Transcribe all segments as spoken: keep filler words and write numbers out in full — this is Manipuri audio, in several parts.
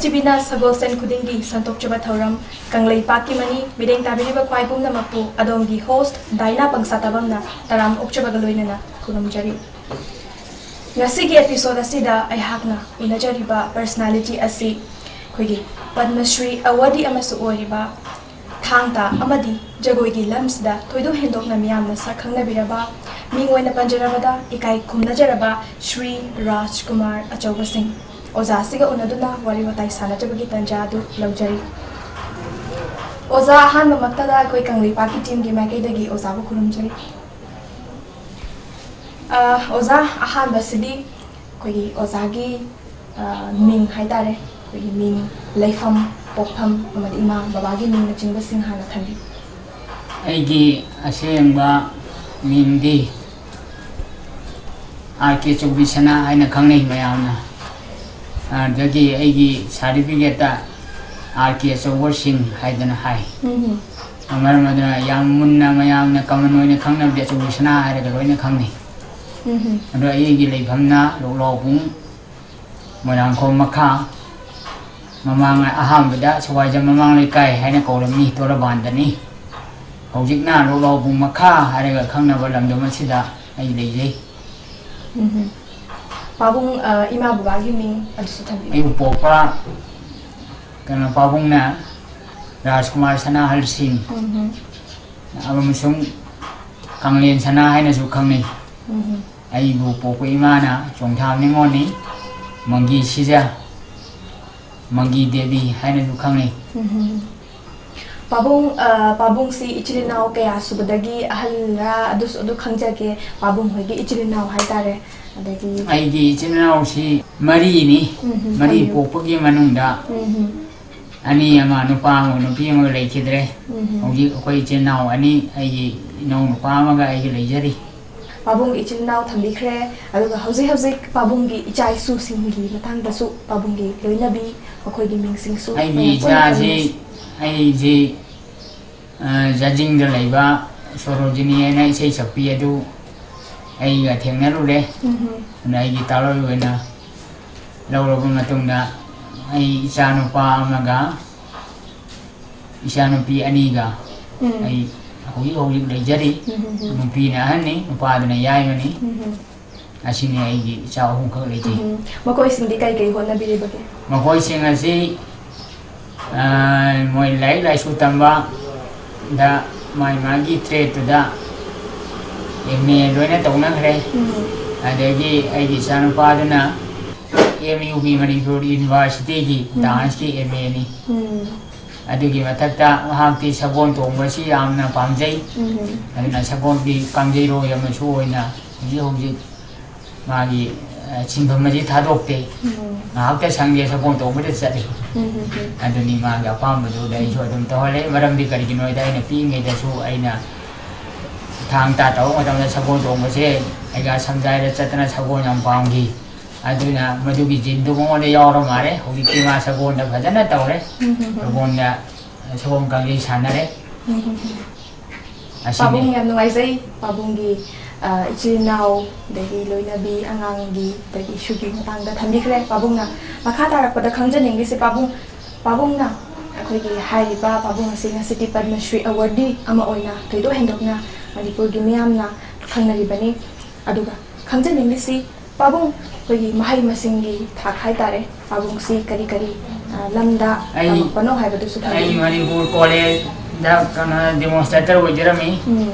ꯇꯤꯚꯤꯅ ꯁꯒꯣꯜꯁꯦꯟ ꯈꯨꯗꯤꯡꯒꯤ ꯁꯟꯗꯣꯛꯆꯕ ꯊꯧꯔꯝ ꯀꯪꯂꯩꯄꯥꯛꯀꯤ ꯃꯅꯤ ꯃꯤꯠꯌꯦꯡ ꯇꯥꯕꯤꯔꯤꯕ ꯈ꯭ꯋꯥꯏ ꯄꯨꯝꯅꯃꯛꯄꯨ ꯑꯗꯣꯝꯒꯤ host ꯗꯥꯏꯅꯥ ꯄꯪꯁꯥ ꯇꯥꯕꯝꯅ ꯇꯔꯥꯝ ꯑꯣꯛꯆꯕꯒ ꯂꯣꯏꯅꯅ ꯈꯨꯔꯨꯝꯖꯔꯤ꯫ ꯉꯁꯤꯒꯤ episode ꯑꯁꯤꯗ ꯑꯩꯍꯥꯛꯅ ꯎꯅꯖꯔꯤꯕ personality ꯑꯁꯤ ꯑꯩꯈꯣꯏꯒꯤ ꯄꯗꯃ ꯁ꯭ꯔꯤ awardee ꯑꯃꯁꯨ ꯑꯣꯏꯔꯤꯕ ꯊꯥꯡ ꯇꯥ ꯑꯃꯗꯤ ꯖꯒꯣꯏꯒꯤ ꯂꯝꯁꯤꯗ ꯊꯣꯏꯗꯣꯛ ꯍꯦꯟꯗꯣꯛꯅ ꯃꯤꯌꯥꯝꯅ ꯁꯛ ꯈꯪꯅꯕꯤꯔꯕ, ꯃꯤꯡ ꯑꯣꯏꯅ ꯄꯟꯖꯔꯕꯗ ꯏꯀꯥꯏ ꯈꯨꯝꯅꯖꯔꯕ ꯁ꯭ꯔꯤ ꯔꯥꯖꯀꯨꯃꯥꯔ ꯑꯆꯧꯕ ꯁꯤꯡ꯫ ꯑꯣꯖꯥꯁꯤꯒ ꯎꯅꯗꯨꯅ ꯋꯥꯔꯤ ꯋꯥꯇꯥꯏ ꯁꯥꯟꯅꯖꯕꯒꯤ ꯇꯥꯟꯖꯥ ꯑꯗꯨ ꯂꯧꯖꯔꯤ꯫ ꯑꯣꯖꯥ, ꯑꯍꯥꯟꯕꯃꯛꯇꯗ ꯑꯩꯈꯣꯏ ꯀꯪꯂꯩꯄꯥꯛꯀꯤ teamꯒꯤ ꯃꯥꯏꯀꯩꯗꯒꯤ ꯑꯣꯖꯥꯕꯨ ꯈꯨꯔꯨꯝꯖꯔꯤ꯫ ꯑ, ꯑꯣꯖꯥ, ꯑꯍꯥꯟꯕꯁꯤꯗꯤ ꯑꯩꯈꯣꯏꯒꯤ ꯑꯣꯖꯥꯒꯤ, ꯑ, ꯃꯤꯡ ꯍꯥꯏꯇꯥꯔꯦ, ꯑꯩꯈꯣꯏꯒꯤ ꯃꯤꯡ, ꯂꯩꯐꯝ, ꯄꯣꯛꯐꯝ ꯑꯃꯗꯤ ꯏꯃꯥ ꯕꯕꯥꯒꯤ ꯃꯤꯡꯅꯆꯤꯡꯕꯁꯤꯡ ꯍꯥꯟꯅ ꯊꯝꯕꯤꯌꯨ꯫ ꯑꯩꯒꯤ ꯑꯁꯦꯡꯕ ꯃꯤꯡꯗꯤ ꯑꯥꯔ ꯀꯦ ꯆꯧꯕꯤꯁꯅꯥ ꯍꯥꯏꯅ ꯈꯪꯅꯩ ꯃꯌꯥꯝꯅ꯫ ꯑꯗꯨꯗꯒꯤ ꯑꯩꯒꯤ certificateꯇ ꯑꯥꯔ ꯀꯦ ꯑꯆꯧꯕ ꯁꯤꯡ ꯍꯥꯏꯗꯅ ꯍꯥꯏ꯫ ꯎꯝ꯫ ꯃꯔꯝ ꯑꯗꯨꯅ ꯌꯥꯝ ꯃꯨꯟꯅ ꯃꯌꯥꯝꯅ common ꯑꯣꯏꯅ ꯈꯪꯅꯕꯗꯤ ꯑꯆꯧꯕꯤꯁꯅꯥ ꯍꯥꯏꯔꯒ ꯂꯣꯏꯅ ꯈꯪꯅꯩ꯫ ꯎꯝ꯫ ꯑꯗꯣ ꯑꯩꯒꯤ ꯂꯩꯐꯝꯅ ꯂꯣꯛꯂꯥꯎꯕꯨꯡ, ꯃꯣꯏꯔꯥꯡꯈꯣꯝ ꯃꯈꯥ, ꯃꯃꯥꯡ ꯑꯍꯥꯟꯕꯗ ꯁꯋꯥꯏꯖꯝ ꯃꯃꯥꯡ ꯂꯩꯀꯥꯏ ꯍꯥꯏꯅ ꯀꯧꯔꯝꯃꯤ, ꯇꯣꯔꯕꯥꯟꯗꯅꯤ꯫ ꯍꯧꯖꯤꯛꯅ ꯂꯣꯛꯂꯥꯎꯕꯨꯡ ꯃꯈꯥ ꯍꯥꯏꯔꯒ ꯈꯪꯅꯕ ꯂꯝꯗꯝ ꯑꯁꯤꯗ ꯑꯩ ꯂꯩꯖꯩ꯫ ꯎꯝ꯫ ꯄꯥꯕꯨꯡ, ꯑ, ꯏꯃꯥ ꯕꯕꯥꯒꯤ ꯃꯤꯡ ꯑꯗꯨꯁꯨ ꯊꯝꯕꯤꯌꯨ꯫ ꯑꯩꯕꯨ ꯄꯣꯛꯄ ꯀꯩꯅꯣ ꯄꯥꯕꯨꯡꯅ ꯔꯥꯖꯀꯨꯃꯥꯔ ꯁꯅꯥꯍꯜ ꯁꯤꯡ ꯎꯝ꯫ ꯑꯃꯁꯨꯡ ꯀꯪꯂꯦꯟ ꯁꯅꯥ ꯍꯥꯏꯅꯁꯨ ꯈꯪꯅꯩ꯫ ꯎꯝ꯫ ꯑꯩꯕꯨ ꯄꯣꯛꯄ ꯏꯃꯥꯅ ꯆꯣꯡꯊꯥꯝ ꯅꯤꯉꯣꯜꯅꯤ, ꯃꯪꯒꯤ ꯁꯤꯖ, ꯃꯪꯒꯤ ꯗꯦꯕꯤ ꯍꯥꯏꯅꯁꯨ ꯈꯪꯅꯩ꯫ ꯎꯝ꯫ ꯄꯥꯕꯨꯡ, ꯑ, ꯄꯥꯕꯨꯡꯁꯤ ꯏꯆꯤꯜ ꯏꯅꯥꯎ ꯀꯌꯥ ꯁꯨꯕꯗꯒꯤ ꯑꯍꯜꯂ ꯑꯗꯨꯁꯨ ꯑꯗꯨ ꯈꯪꯖꯒꯦ, ꯄꯥꯕꯨꯡ ꯍꯣꯏꯒꯤ ꯏꯆꯤꯜ ꯏꯅꯥꯎ ꯍꯥꯏꯇꯥꯔꯦ꯫ ꯑꯗꯒꯤ ꯑꯩꯒꯤ ꯏꯆꯤꯜ ꯏꯅꯥꯎꯁꯤ ꯃꯔꯤꯅꯤ꯫ ꯎꯝ, ꯃꯔꯤ ꯊꯝꯕꯤꯌꯨ꯫ ꯄꯣꯛꯄꯒꯤ ꯃꯅꯨꯡꯗ ꯎꯝ꯫ ꯑꯅꯤ ꯑꯃ, ꯅꯨꯄꯥ ꯑꯃꯒ ꯅꯨꯄꯤ ꯑꯃꯒ ꯂꯩꯈꯤꯗ꯭ꯔꯦ꯫ ꯎꯝ꯫ ꯍꯧꯖꯤꯛ ꯑꯩꯈꯣꯏ ꯏꯆꯤꯜ ꯏꯅꯥꯎ ꯑꯅꯤ, ꯑꯩꯒꯤ ꯏꯅꯧ ꯅꯨꯄꯥ ꯑꯃꯒ ꯑꯩꯒ ꯂꯩꯖꯔꯤ꯫ ꯄꯥꯕꯨꯡꯒꯤ ꯏꯆꯤꯜ ꯏꯅꯥꯎ ꯊꯝꯕꯤꯈ꯭ꯔꯦ, ꯑꯗꯨꯒ ꯍꯧꯖꯤꯛ ꯍꯧꯖꯤꯛ ꯄꯥꯕꯨꯡꯒꯤ ꯏꯆꯥ ꯏꯁꯨꯁꯤꯡꯒꯤ ꯃꯇꯥꯡꯗꯁꯨ ꯄꯥꯕꯨꯡꯒꯤ ꯂꯣꯏꯅꯕꯤ, ꯃꯈꯣꯏꯒꯤ ꯃꯤꯡꯁꯤꯡꯁꯨ ꯑꯩꯒꯤ ꯃꯌꯥꯝ ꯄꯨꯟꯅ ꯏꯆꯥꯁꯤ, ꯈꯪꯃꯤꯟꯅꯁꯤ꯫ ꯑꯩꯁꯤ, ꯑ, ꯖꯥꯖꯤꯡꯗ ꯂꯩꯕ ꯁꯣꯔꯣꯖꯤꯅꯤ ꯍꯥꯏꯅ ꯏꯁꯩ ꯁꯛꯄꯤ ꯑꯗꯨ ꯑꯩꯒ ꯊꯦꯡꯅꯔꯨꯔꯦ꯫ ꯎꯝ꯫ ꯑꯗꯨꯅ ꯑꯩꯒꯤ ꯇꯥꯂꯣꯏ ꯑꯣꯏꯅ ꯂꯧꯔꯕ ꯃꯇꯨꯡꯗ ꯑꯩ ꯏꯆꯥꯅꯨꯄꯥ ꯑꯃꯒ ꯏꯆꯥꯅꯨꯄꯤ ꯑꯅꯤꯒ ꯎꯝ꯫ ꯑꯩ ꯍꯧꯖꯤꯛ ꯍꯧꯖꯤꯛ ꯂꯩꯖꯔꯤ꯫ ꯎꯝ, ꯎꯝ, ꯎꯝ꯫ ꯅꯨꯄꯤꯅ ꯑꯍꯟꯅꯤ, ꯅꯨꯄꯥꯗꯨꯅ ꯌꯥꯏꯃꯅꯤ꯫ ꯎꯝ, ꯎꯝ꯫ ꯑꯁꯤꯅꯤ ꯑꯩꯒꯤ ꯏꯆꯥ ꯑꯍꯨꯝꯈꯛ ꯂꯩꯖꯩ꯫ ꯎꯝ꯫ ꯃꯈꯣꯏꯁꯤꯡꯗꯤ ꯀꯩ ꯀꯩ ꯍꯣꯠꯅꯕꯤꯔꯤꯕꯒꯦ? ꯃꯈꯣꯏꯁꯤꯡ ꯑꯁꯤ, ꯑ, ꯃꯣꯏ ꯂꯥꯏꯔꯤꯛ ꯂꯥꯏꯁꯨ ꯇꯝꯕ ꯗ ꯃꯥꯏ ꯃꯥꯒꯤ trade ꯇꯨꯗ M A ꯂꯣꯏꯅ ꯇꯧꯅꯈ꯭ꯔꯦ꯫ ꯎꯝ꯫ ꯑꯗꯒꯤ ꯑꯩꯒꯤ ꯏꯆꯥꯅꯨꯄꯥꯗꯨꯅ M U ꯒꯤ, ꯃꯅꯤꯄꯨꯔ University ꯒꯤ ꯎꯝ꯫ Dance ꯀꯤ M A ꯅꯤ꯫ ꯎꯝ꯫ ꯑꯗꯨꯒꯤ ꯃꯊꯛꯇ ꯃꯍꯥꯛꯇꯤ ꯁꯒꯣꯜ ꯇꯣꯡꯕꯁꯤ ꯌꯥꯝꯅ ꯄꯥꯝꯖꯩ꯫ ꯎꯝ꯫ ꯑꯗꯨꯅ ꯁꯒꯣꯜꯒꯤ ꯀꯥꯡꯖꯩꯔꯣꯏ ꯑꯃꯁꯨ ꯑꯣꯏꯅ ꯍꯧꯖꯤꯛ ꯍꯧꯖꯤꯛ ꯃꯥꯒꯤ, ꯑ, ꯁꯤꯟꯐꯝ ꯑꯁꯤ ꯊꯥꯗꯣꯛꯇꯦ꯫ ꯎꯝ꯫ ꯉꯥꯏꯍꯥꯛꯇ ꯁꯪꯒꯦ ꯁꯒꯣꯜ ꯇꯣꯡꯕꯗ ꯆꯠꯂꯤ꯫ ꯎꯝ, ꯎꯝ, ꯎꯝ꯫ ꯑꯗꯨꯅꯤ ꯃꯥꯒꯤ ꯑꯄꯥꯝꯕꯗꯨꯗ ꯑꯩꯁꯨ ꯑꯗꯨꯝ ꯇꯧꯍꯜꯂꯦ꯫ ꯃꯔꯝꯗꯤ ꯀꯔꯤꯒꯤꯅꯣ ꯍꯥꯏꯗ ꯑꯩꯅ ꯄꯤꯛꯏꯉꯩꯗꯁꯨ ꯑꯩꯅ ꯊꯥꯡ ꯇꯥ ꯇꯧꯕ ꯃꯇꯝꯗ ꯁꯒꯣꯜ ꯇꯣꯡꯕꯁꯦ ꯑꯩꯒ ꯁꯝꯖꯥꯏꯗ ꯆꯠꯇꯅ ꯁꯒꯣꯜ ꯌꯥꯝ ꯄꯥꯝꯈꯤ꯫ ꯑꯗꯨꯅ ꯃꯗꯨꯒꯤ ꯖꯤꯟꯗꯨ ꯃꯉꯣꯟꯗ ꯌꯥꯎꯔ ꯃꯥꯜꯂꯦ꯫ ꯍꯧꯖꯤꯛꯇꯤ ꯃꯥ ꯁꯒꯣꯜꯗ ꯐꯖꯅ ꯇꯧꯔꯦ꯫ ꯎꯝ, ꯎꯝ, ꯎꯝ꯫ ꯁꯒꯣꯜꯗ, ꯁꯒꯣꯜ ꯀꯥꯡꯖꯩ ꯁꯥꯟꯅꯔꯦ꯫ ꯎꯝ, ꯎꯝ, ꯎꯝ꯫ ꯑꯁꯤꯅꯤ꯫ ꯄꯥꯕꯨꯡ, ꯌꯥꯝ ꯅꯨꯡꯉꯥꯏꯖꯩ꯫ ꯄꯥꯕꯨꯡꯒꯤ, ꯑ, ꯏꯆꯤꯜ ꯏꯅꯥꯎ, ꯑꯗꯒꯤ ꯂꯣꯏꯅꯕꯤ, ꯑꯉꯥꯡꯒꯤ, ꯑꯗꯒꯤ ꯏꯁꯨꯒꯤ ꯃꯇꯥꯡꯗ ꯊꯝꯕꯤꯈ꯭ꯔꯦ꯫ ꯄꯥꯕꯨꯡꯅ ꯃꯈꯥ ꯇꯥꯔꯛꯄꯗ ꯈꯪꯖꯅꯤꯡꯂꯤꯁꯤ, ꯄꯥꯕꯨꯡ, ꯄꯥꯕꯨꯡꯅ ꯑꯩꯈꯣꯏꯒꯤ ꯍꯥꯏꯔꯤꯕ ꯄꯥꯕꯨꯡ ꯑꯁꯤ ꯉꯁꯤꯗꯤ ꯄꯗꯃꯁ꯭ꯔꯤ awardee ꯑꯃ ꯑꯣꯏꯅ ꯊꯣꯏꯗꯣꯛ ꯍꯦꯟꯗꯣꯛꯅ ꯃꯅꯤꯄꯨꯔꯒꯤ ꯃꯤꯌꯥꯝꯅ ꯈꯪꯅꯔꯤꯕꯅꯤ꯫ ꯑꯗꯨꯒ ꯈꯪꯖꯅꯤꯡꯂꯤꯁꯤ, ꯄꯥꯕꯨꯡ, ꯑꯩꯈꯣꯏꯒꯤ ꯃꯍꯩ ꯃꯁꯤꯡꯒꯤ ꯊꯥꯛ ꯍꯥꯏꯇꯥꯔꯦ, ꯄꯥꯕꯨꯡꯁꯤ ꯀꯔꯤ ꯀꯔꯤ, ꯑ, ꯂꯝꯗ ꯑꯩ, ꯇꯝꯃꯛꯄꯅꯣ ꯍꯥꯏꯕꯗꯨꯁꯨ ꯑꯩ ꯊꯝꯕꯤꯌꯨ꯫ ꯃꯅꯤꯄꯨꯔ ꯀꯣꯂꯦꯖꯗ ꯀꯩꯅꯣ demonstrator ꯑꯣꯏꯖꯔꯝꯃꯤ꯫ ꯎꯝ꯫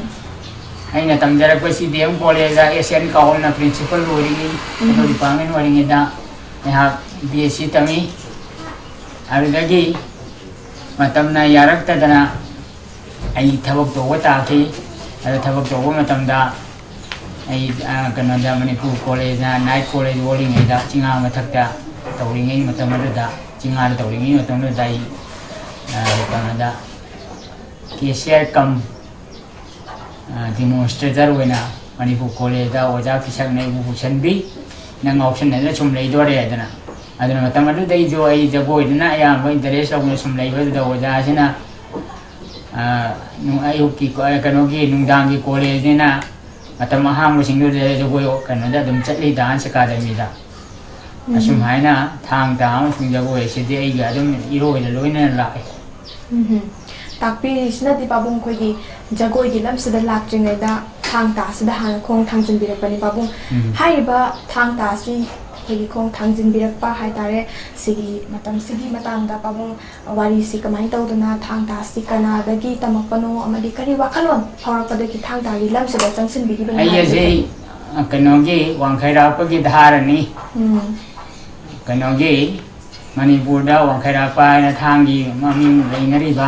ꯑꯩꯅ ꯇꯝꯖꯔꯛꯄꯁꯤ D M ꯀꯣꯂꯦꯖꯗ S N ꯀꯥꯎꯅ principal ꯑꯣꯏꯔꯤꯉꯩ, ꯎꯝ꯫ ꯑꯗꯨ department ꯑꯣꯏꯔꯤꯉꯩꯗ ꯑꯩꯍꯥꯛ B S C ꯇꯝꯃꯤ꯫ ꯑꯗꯨꯗꯒꯤ ꯃꯇꯝꯅ ꯌꯥꯔꯛꯇꯗꯅ ꯑꯩ ꯊꯕꯛ ꯇꯧꯕ ꯇꯥꯈꯤ꯫ ꯑꯗꯨ ꯊꯕꯛ ꯇꯧꯕ ꯃꯇꯝꯗ ꯑꯩ, ꯑ, ꯀꯩꯅꯣꯗ ꯃꯅꯤꯄꯨꯔ ꯀꯣꯂꯦꯖꯅ night college ꯑꯣꯜꯂꯤꯉꯩꯗ ꯆꯤꯡꯉꯥ ꯃꯊꯛꯇ ꯇꯧꯔꯤꯉꯩ ꯃꯇꯝ ꯑꯗꯨꯗ, ꯆꯤꯡꯉꯥꯗ ꯇꯧꯔꯤꯉꯩ ꯃꯇꯝꯗꯨꯗ ꯑꯩ, ꯑ, ꯀꯩꯅꯣꯗ cashier cum, ꯑ, demonstrator ꯑꯣꯏꯅ ꯃꯅꯤꯄꯨꯔ ꯀꯣꯂꯦꯖꯇ ꯑꯣꯖꯥ ꯀꯤꯁꯛꯅ ꯑꯩꯕꯨ ꯄꯨꯁꯟꯕꯤ, "ꯅꯪ ꯉꯥꯎꯁꯟꯅꯗꯅ ꯁꯨꯝ ꯂꯩꯗꯣꯔꯦ" ꯍꯥꯏꯗꯅ꯫ ꯑꯗꯨꯅ ꯃꯇꯝ ꯑꯗꯨꯗꯩꯁꯨ ꯑꯩ ꯖꯒꯣꯏꯗꯅ ꯑꯌꯥꯝꯕ interest ꯂꯧꯅ ꯁꯨꯝ ꯂꯩꯕꯗꯨꯗ ꯑꯣꯖꯥꯁꯤꯅ, ꯑ, ꯅꯨ-, ꯑꯌꯨꯛꯀꯤ ꯀꯣ-, ꯀꯩꯅꯣꯒꯤ ꯅꯨꯡꯗꯥꯡꯒꯤ ꯀꯣꯂꯦꯖꯅꯤꯅ ꯃꯇꯝ ꯑꯍꯥꯡꯕꯁꯤꯡꯗꯨꯗ ꯖꯒꯣꯏ ꯀꯩꯅꯣꯗ ꯑꯗꯨꯝ ꯆꯠꯂꯤ, dance academyꯗ꯫ ꯎꯝ꯫ ꯑꯁꯨꯝ ꯍꯥꯏꯅ ꯊꯥꯡ ꯇꯥ ꯑꯃꯁꯨꯡ ꯖꯒꯣꯏ ꯑꯁꯤꯗꯤ ꯑꯩꯒ ꯑꯗꯨꯝ ꯏꯔꯣꯏꯗ ꯂꯣꯏꯅꯅ ꯂꯥꯛꯑꯦ꯫ ꯎꯝ꯫ ꯇꯥꯛꯄꯤꯔꯤꯁꯤꯅꯗꯤ ꯄꯥꯕꯨꯡ ꯑꯩꯈꯣꯏꯒꯤ ꯖꯒꯣꯏꯒꯤ ꯂꯝꯁꯤꯗ ꯂꯥꯛꯇ꯭ꯔꯤꯉꯩꯗ ꯊꯥꯡ ꯇꯥ ꯑꯁꯤꯗ ꯍꯥꯟꯅ ꯈꯣꯡ ꯊꯥꯡꯖꯤꯟꯕꯤꯔꯛꯄꯅꯤ ꯄꯥꯕꯨꯡ꯫ ꯎꯝ꯫ ꯍꯥꯏꯔꯤꯕ ꯊꯥꯡ ꯇꯥ ꯑꯁꯤ ꯑꯩꯈꯣꯏꯒꯤ ꯈꯣꯡ ꯊꯥꯡꯖꯤꯟꯕꯤꯔꯛꯄ ꯍꯥꯏꯇꯥꯔꯦ, ꯁꯤꯒꯤ ꯃꯇꯝꯁꯤꯒꯤ ꯃꯇꯥꯡꯗ ꯄꯥꯕꯨꯡ ꯋꯥꯔꯤꯁꯤ ꯀꯃꯥꯏꯅ ꯇꯧꯗꯅ ꯊꯥꯡ ꯇꯥ ꯑꯁꯤ ꯀꯅꯥꯗꯒꯤ ꯇꯝꯃꯛꯄꯅꯣ ꯑꯃꯗꯤ ꯀꯔꯤ ꯋꯥꯈꯜꯂꯣꯟ ꯐꯥꯎꯔꯛꯄꯗꯒꯤ ꯊꯥꯡ ꯇꯥꯒꯤ ꯂꯝꯁꯤꯗ ꯆꯪꯁꯤꯟꯕꯤꯈꯤꯕꯅꯣ ꯑꯩ ꯍꯥꯏꯕꯗꯨ ꯑꯁꯤ, ꯀꯔꯤ? ꯑ, ꯀꯩꯅꯣꯒꯤ ꯋꯥꯡꯈꯩꯔꯥꯛꯄꯒꯤ ꯙꯥꯔꯅꯤ꯫ ꯎꯝ꯫ ꯀꯩꯅꯣꯒꯤ ꯃꯅꯤꯄꯨꯔꯗ ꯋꯥꯡꯈꯩꯔꯥꯛꯄ ꯍꯥꯏꯅ ꯊꯥꯡꯒꯤ ꯃꯃꯤꯡ ꯂꯩꯅꯔꯤꯕ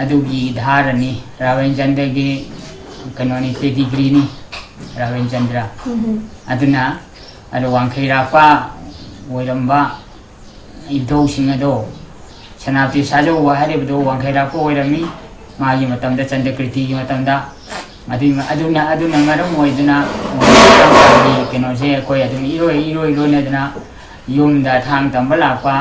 ꯑꯗꯨꯒꯤ ꯙꯥꯔꯅꯤ꯫ ꯔꯥꯕꯤꯟꯆꯟꯗ꯭ꯔꯒꯤ ꯀꯩꯅꯣꯅꯤ, ꯄꯦꯗꯤꯒ꯭ꯔꯤꯅꯤ ꯔꯥꯕꯤꯟꯆꯟꯗ꯭ꯔ꯫ ꯎꯝ꯫ ꯑꯗꯨꯅ ꯑꯗꯣ ꯋꯥꯡꯈꯩꯔꯥꯛꯄ ꯑꯣꯏꯔꯝꯕ ꯏꯙꯧꯁꯤꯡ ꯑꯗꯣ ꯁꯦꯅꯥꯄꯇꯤ ꯁꯥꯖꯧꯕ ꯍꯥꯏꯔꯤꯕꯗꯨ ꯋꯥꯡꯈꯩꯔꯥꯛꯄ ꯑꯣꯏꯔꯝꯃꯤ꯫ ꯃꯥꯒꯤ ꯃꯇꯝꯗ, ꯆꯟꯗ꯭ꯔꯀ꯭ꯔꯤꯇꯤꯒꯤ ꯃꯇꯝꯗ꯫ ꯑꯗꯨꯒꯤ, ꯑꯗꯨꯅ, ꯑꯗꯨꯅ ꯃꯔꯝ ꯑꯣꯏꯗꯨꯅ ꯀꯩꯅꯣꯁꯦ ꯑꯩꯈꯣꯏ ꯑꯗꯨꯝ ꯏꯔꯣꯏ, ꯏꯔꯣꯏ, ꯏꯔꯣꯏꯅꯗꯅ ꯌꯨꯝꯗ ꯊꯥꯡ ꯇꯝꯕ ꯂꯥꯛꯄ,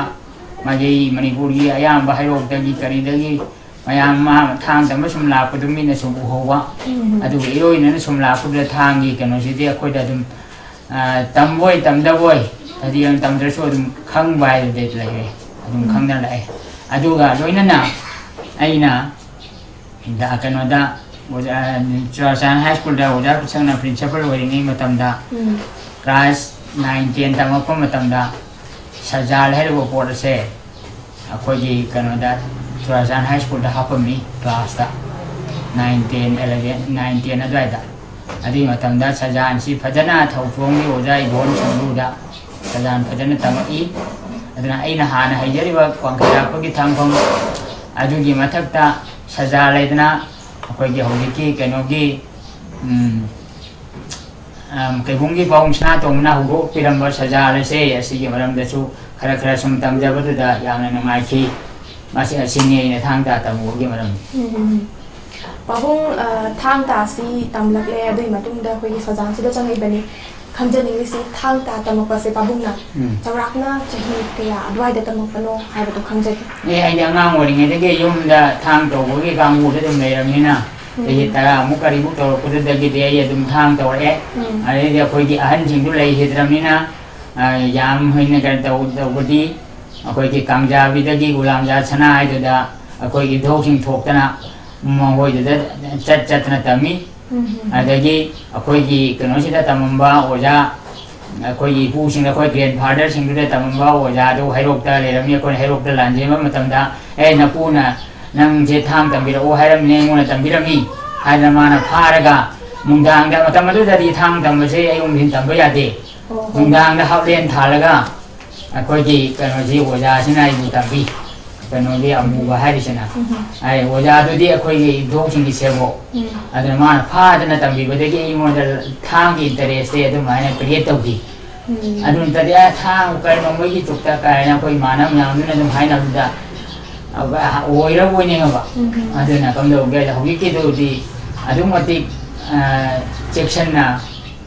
ꯃꯥꯒꯤ ꯃꯅꯤꯄꯨꯔꯒꯤ ꯑꯌꯥꯝꯕ ꯍꯩꯔꯣꯛꯇꯒꯤ ꯀꯔꯤꯗꯒꯤ ꯃꯌꯥꯝ ꯑꯃ ꯊꯥꯡ ꯇꯝꯕ ꯁꯨꯝ ꯂꯥꯛꯄꯗꯨ ꯃꯤꯅ ꯁꯨꯝ ꯎꯍꯧꯕ꯫ ꯎꯝ꯫ ꯑꯗꯨꯒ ꯏꯔꯣꯏꯅꯅ ꯁꯨꯝ ꯂꯥꯛꯄꯗꯨꯗ ꯊꯥꯡꯒꯤ ꯀꯩꯅꯣꯁꯤꯗꯤ ꯑꯩꯈꯣꯏꯗ ꯑꯗꯨꯝ, ꯑ, ꯇꯝꯕꯣꯏ ꯇꯝꯗꯕꯣꯏ, ꯍꯥꯏꯗꯤ ꯌꯥꯝ ꯇꯝꯗ꯭ꯔꯁꯨ ꯑꯗꯨꯝ ꯈꯪꯕ ꯍꯥꯏꯗꯨꯗꯤ ꯂꯩꯔꯦ꯫ ꯑꯗꯨꯝ ꯎꯝ꯫ ꯈꯪꯅ ꯂꯥꯛꯑꯦ꯫ ꯑꯗꯨꯒ ꯂꯣꯏꯅꯅ ꯑꯩꯅ ꯗ-, ꯀꯩꯅꯣꯗ, ꯑꯣꯖꯥ, ꯆꯨꯔꯥꯆꯥꯟ ꯍꯥꯏ ꯁ꯭ꯀꯨꯜꯗ ꯑꯣꯖꯥ ꯄꯤꯁꯛꯅ ꯄ꯭ꯔꯤꯟꯁꯤꯄꯜ ꯑꯣꯏꯔꯤꯉꯩ ꯃꯇꯝꯗ, ꯎꯝ꯫ ꯀ꯭ꯂꯥꯁ ꯅꯥꯏꯟ, ꯇꯦꯟ ꯇꯝꯃꯛꯄ ꯃꯇꯝꯗ ꯁꯖꯥꯜ ꯍꯥꯏꯔꯤꯕ ꯄꯣꯠ ꯑꯁꯦ ꯑꯩꯈꯣꯏꯒꯤ ꯀꯩꯅꯣꯗ, ꯆꯨꯔꯥꯆꯥꯟ ꯍꯥꯏ ꯁ꯭ꯀꯨꯜꯗ ꯍꯥꯞꯄꯝꯃꯤ ꯀ꯭ꯂꯥꯁꯇ, nine, ten, eleven, nine, ten ꯑꯗꯨꯋꯥꯏꯗ꯫ ꯑꯗꯨꯒꯤ ꯃꯇꯝꯗ ꯁꯖꯥꯟꯁꯤ ꯐꯖꯅ ꯊꯧꯆꯣꯡꯒꯤ ꯑꯣꯖꯥ ꯏꯕꯣꯟ ꯁꯝꯕ꯭ꯔꯨꯗ ꯁꯖꯥꯟ ꯐꯖꯅ ꯇꯝꯃꯛꯏ꯫ ꯑꯗꯨꯅ ꯑꯩꯅ ꯍꯥꯟꯅ ꯍꯩꯖꯔꯤꯕ ꯋꯥꯡꯈꯩꯔꯥꯛꯄꯒꯤ ꯊꯥꯡꯐꯝ ꯑꯗꯨꯒꯤ ꯃꯊꯛꯇ ꯁꯖꯥꯟ ꯂꯩꯗꯅ ꯑꯩꯈꯣꯏꯒꯤ ꯍꯧꯖꯤꯛꯀꯤ ꯀꯩꯅꯣꯒꯤ, ꯎꯝ, ꯑꯝ, ꯀꯩꯕꯨꯝꯒꯤ ꯄꯥꯕꯨꯡ ꯁꯅꯥꯇꯣꯝꯕꯅ ꯍꯧꯗꯣꯛꯄꯤꯔꯝꯕ ꯁꯖꯥꯟ ꯑꯁꯦ, ꯑꯁꯤꯒꯤ ꯃꯔꯝꯗꯁꯨ ꯈꯔ ꯈꯔ ꯁꯨꯝ ꯇꯝꯖꯕꯗꯨꯗ ꯌꯥꯝꯅ ꯅꯨꯡꯉꯥꯏꯈꯤ꯫ ꯃꯁꯤ, ꯑꯁꯤꯅꯤ ꯑꯩꯅ ꯊꯥꯡ ꯇꯥ ꯇꯝꯃꯨꯕꯒꯤ ꯃꯔꯝ꯫ ꯎꯝ, ꯎꯝ, ꯎꯝ꯫ ꯄꯥꯕꯨꯡ, ꯑ, ꯊꯥꯡ ꯇꯥ ꯑꯁꯤ ꯇꯝꯂꯛꯂꯦ, ꯑꯗꯨꯒꯤ ꯃꯇꯨꯡꯗ ꯑꯩꯈꯣꯏꯒꯤ ꯁꯖꯥꯟꯁꯤꯗ ꯆꯪꯉꯛꯏꯕꯅꯤ꯫ ꯈꯪꯖꯅꯤꯡꯉꯤꯁꯤ, ꯊꯥꯡ ꯇꯥ ꯇꯝꯃꯛꯄꯁꯦ ꯄꯥꯕꯨꯡꯅ ꯎꯝ꯫ ꯆꯥꯎꯔꯥꯛꯅ ꯆꯍꯤ ꯀꯌꯥ ꯑꯗꯨꯋꯥꯏꯗ ꯇꯝꯃꯛꯄꯅꯣ ꯍꯥꯏꯕꯗꯨ ꯈꯪꯖꯒꯦ꯫ ꯑꯦ, ꯑꯩꯗꯤ ꯑꯉꯥꯡ ꯑꯣꯏꯔꯤꯉꯩꯗꯒꯤ ꯌꯨꯝꯗ ꯊꯥꯡ ꯇꯧꯕꯒꯤ ꯀꯥꯡꯕꯨꯗ ꯑꯗꯨꯝ ꯂꯩꯔꯕꯅꯤꯅ, ꯆꯍꯤ ꯇꯔꯥꯃꯨꯛ ꯀꯔꯤꯃꯨꯛ ꯇꯧꯔꯛꯄꯗꯨꯗꯒꯤꯗꯤ ꯑꯩ ꯑꯗꯨꯝ ꯊꯥꯡ ꯇꯧꯔꯛꯑꯦ꯫ ꯎꯝ꯫ ꯑꯗꯩꯗꯤ ꯑꯩꯈꯣꯏꯒꯤ ꯑꯍꯟꯁꯤꯡꯗꯨ ꯂꯩꯈꯤꯗ꯭ꯔꯕꯅꯤꯅ, ꯑ, ꯌꯥꯝ ꯍꯦꯟꯅ ꯀꯩꯅꯣ ꯇꯧ-, ꯇꯧꯕꯗꯤ ꯑꯩꯈꯣꯏꯒꯤ ꯀꯥꯡꯖꯥꯕꯤꯗꯒꯤ ꯒꯨꯂꯥꯝꯖꯥ ꯁꯅꯥ ꯍꯥꯏꯗꯨꯗ ꯑꯩꯈꯣꯏꯒꯤ ꯏꯙꯧꯁꯤꯡ ꯊꯣꯛꯇꯅ ꯃꯈꯣꯏꯗꯨꯗ ꯆꯠ ꯆꯠꯇꯅ ꯇꯝꯃꯤ꯫ ꯎꯝ꯫ ꯑꯗꯒꯤ ꯑꯩꯈꯣꯏꯒꯤ ꯀꯩꯅꯣꯁꯤꯗ ꯇꯝꯃꯝꯕ ꯑꯣꯖꯥ, ꯑꯩꯈꯣꯏꯒꯤ ꯏꯄꯨꯁꯤꯡꯗ, ꯑꯩꯈꯣꯏ grandfatherꯁꯤꯡꯗꯨꯗ ꯇꯝꯃꯝꯕ ꯑꯣꯖꯥꯗꯨ ꯍꯩꯔꯣꯛꯇ ꯂꯩꯔꯝꯃꯤ꯫ ꯑꯩꯈꯣꯏꯅ ꯍꯩꯔꯣꯛꯇ ꯂꯥꯟꯖꯦꯟꯕ ꯃꯇꯝꯗ, "ꯑꯦ, ꯅꯄꯨꯅ ꯅꯪꯁꯦ ꯊꯥꯡ ꯇꯝꯕꯤꯔꯛꯑꯣ ꯍꯥꯏꯔꯝꯃꯤꯅꯦ, ꯑꯩꯉꯣꯟꯗ ꯇꯝꯕꯤꯔꯝꯃꯤ" ꯍꯥꯏꯗꯅ ꯃꯥꯅ ꯐꯥꯔꯒ, ꯅꯨꯡꯗꯥꯡꯗ, ꯃꯇꯝ ꯑꯗꯨꯗꯗꯤ ꯊꯥꯡ ꯇꯝꯕꯁꯦ ꯑꯌꯨꯛ ꯅꯨꯡꯊꯤꯟ ꯇꯝꯕ ꯌꯥꯗꯦ꯫ ꯑꯣ꯫ ꯅꯨꯡꯗꯥꯡꯗ ꯍꯥꯞꯂꯦꯟ ꯊꯥꯜꯂꯒ ꯑꯩꯈꯣꯏꯒꯤ ꯀꯩꯅꯣꯁꯤ ꯑꯣꯖꯥꯁꯤꯅ ꯑꯩꯕꯨ ꯇꯝꯕꯤ꯫ ꯀꯩꯅꯣꯒꯤ ꯑꯃꯨꯕ ꯍꯥꯏꯔꯤꯁꯤꯅ꯫ ꯎꯝ꯫ ꯑꯩ ꯑꯣꯖꯥꯗꯨꯗꯤ ꯑꯩꯈꯣꯏꯒꯤ ꯏꯙꯧꯁꯤꯡꯒꯤ ꯁꯦꯕꯣꯛ꯫ ꯎꯝ꯫ ꯑꯗꯨꯅ ꯃꯥꯅ ꯐꯥꯗꯅ ꯇꯝꯕꯤꯕꯗꯒꯤ ꯑꯩꯉꯣꯟꯗ ꯊꯥꯡꯒꯤ interestꯁꯦ ꯑꯗꯨꯃꯥꯏꯅ create ꯇꯧꯈꯤ꯫ ꯎꯝ꯫ ꯑꯗꯨ ꯅꯠꯇꯗꯤ, "ꯑ, ꯊꯥꯡ ꯀꯩꯅꯣ ꯃꯣꯏꯒꯤ ꯆꯨꯛꯇ" ꯀꯥꯏꯅ ꯑꯩꯈꯣꯏ ꯏꯃꯥꯟꯅꯕ ꯃꯌꯥꯝꯗꯨꯅ ꯑꯗꯨꯝ ꯍꯥꯏꯅꯕꯗꯨꯗ, ꯑ, ꯑꯣꯏꯔꯕꯣꯏ ꯅꯤꯡꯉꯕ꯫ ꯎꯝ꯫ ꯑꯗꯨꯅ ꯀꯝꯗꯧꯒꯦ ꯍꯥꯏꯗ, ꯍꯧꯖꯤꯛꯀꯤꯗꯨꯗꯤ ꯑꯗꯨꯛ ꯃꯇꯤꯛ, ꯑ, ꯆꯦꯛꯁꯤꯟꯅ,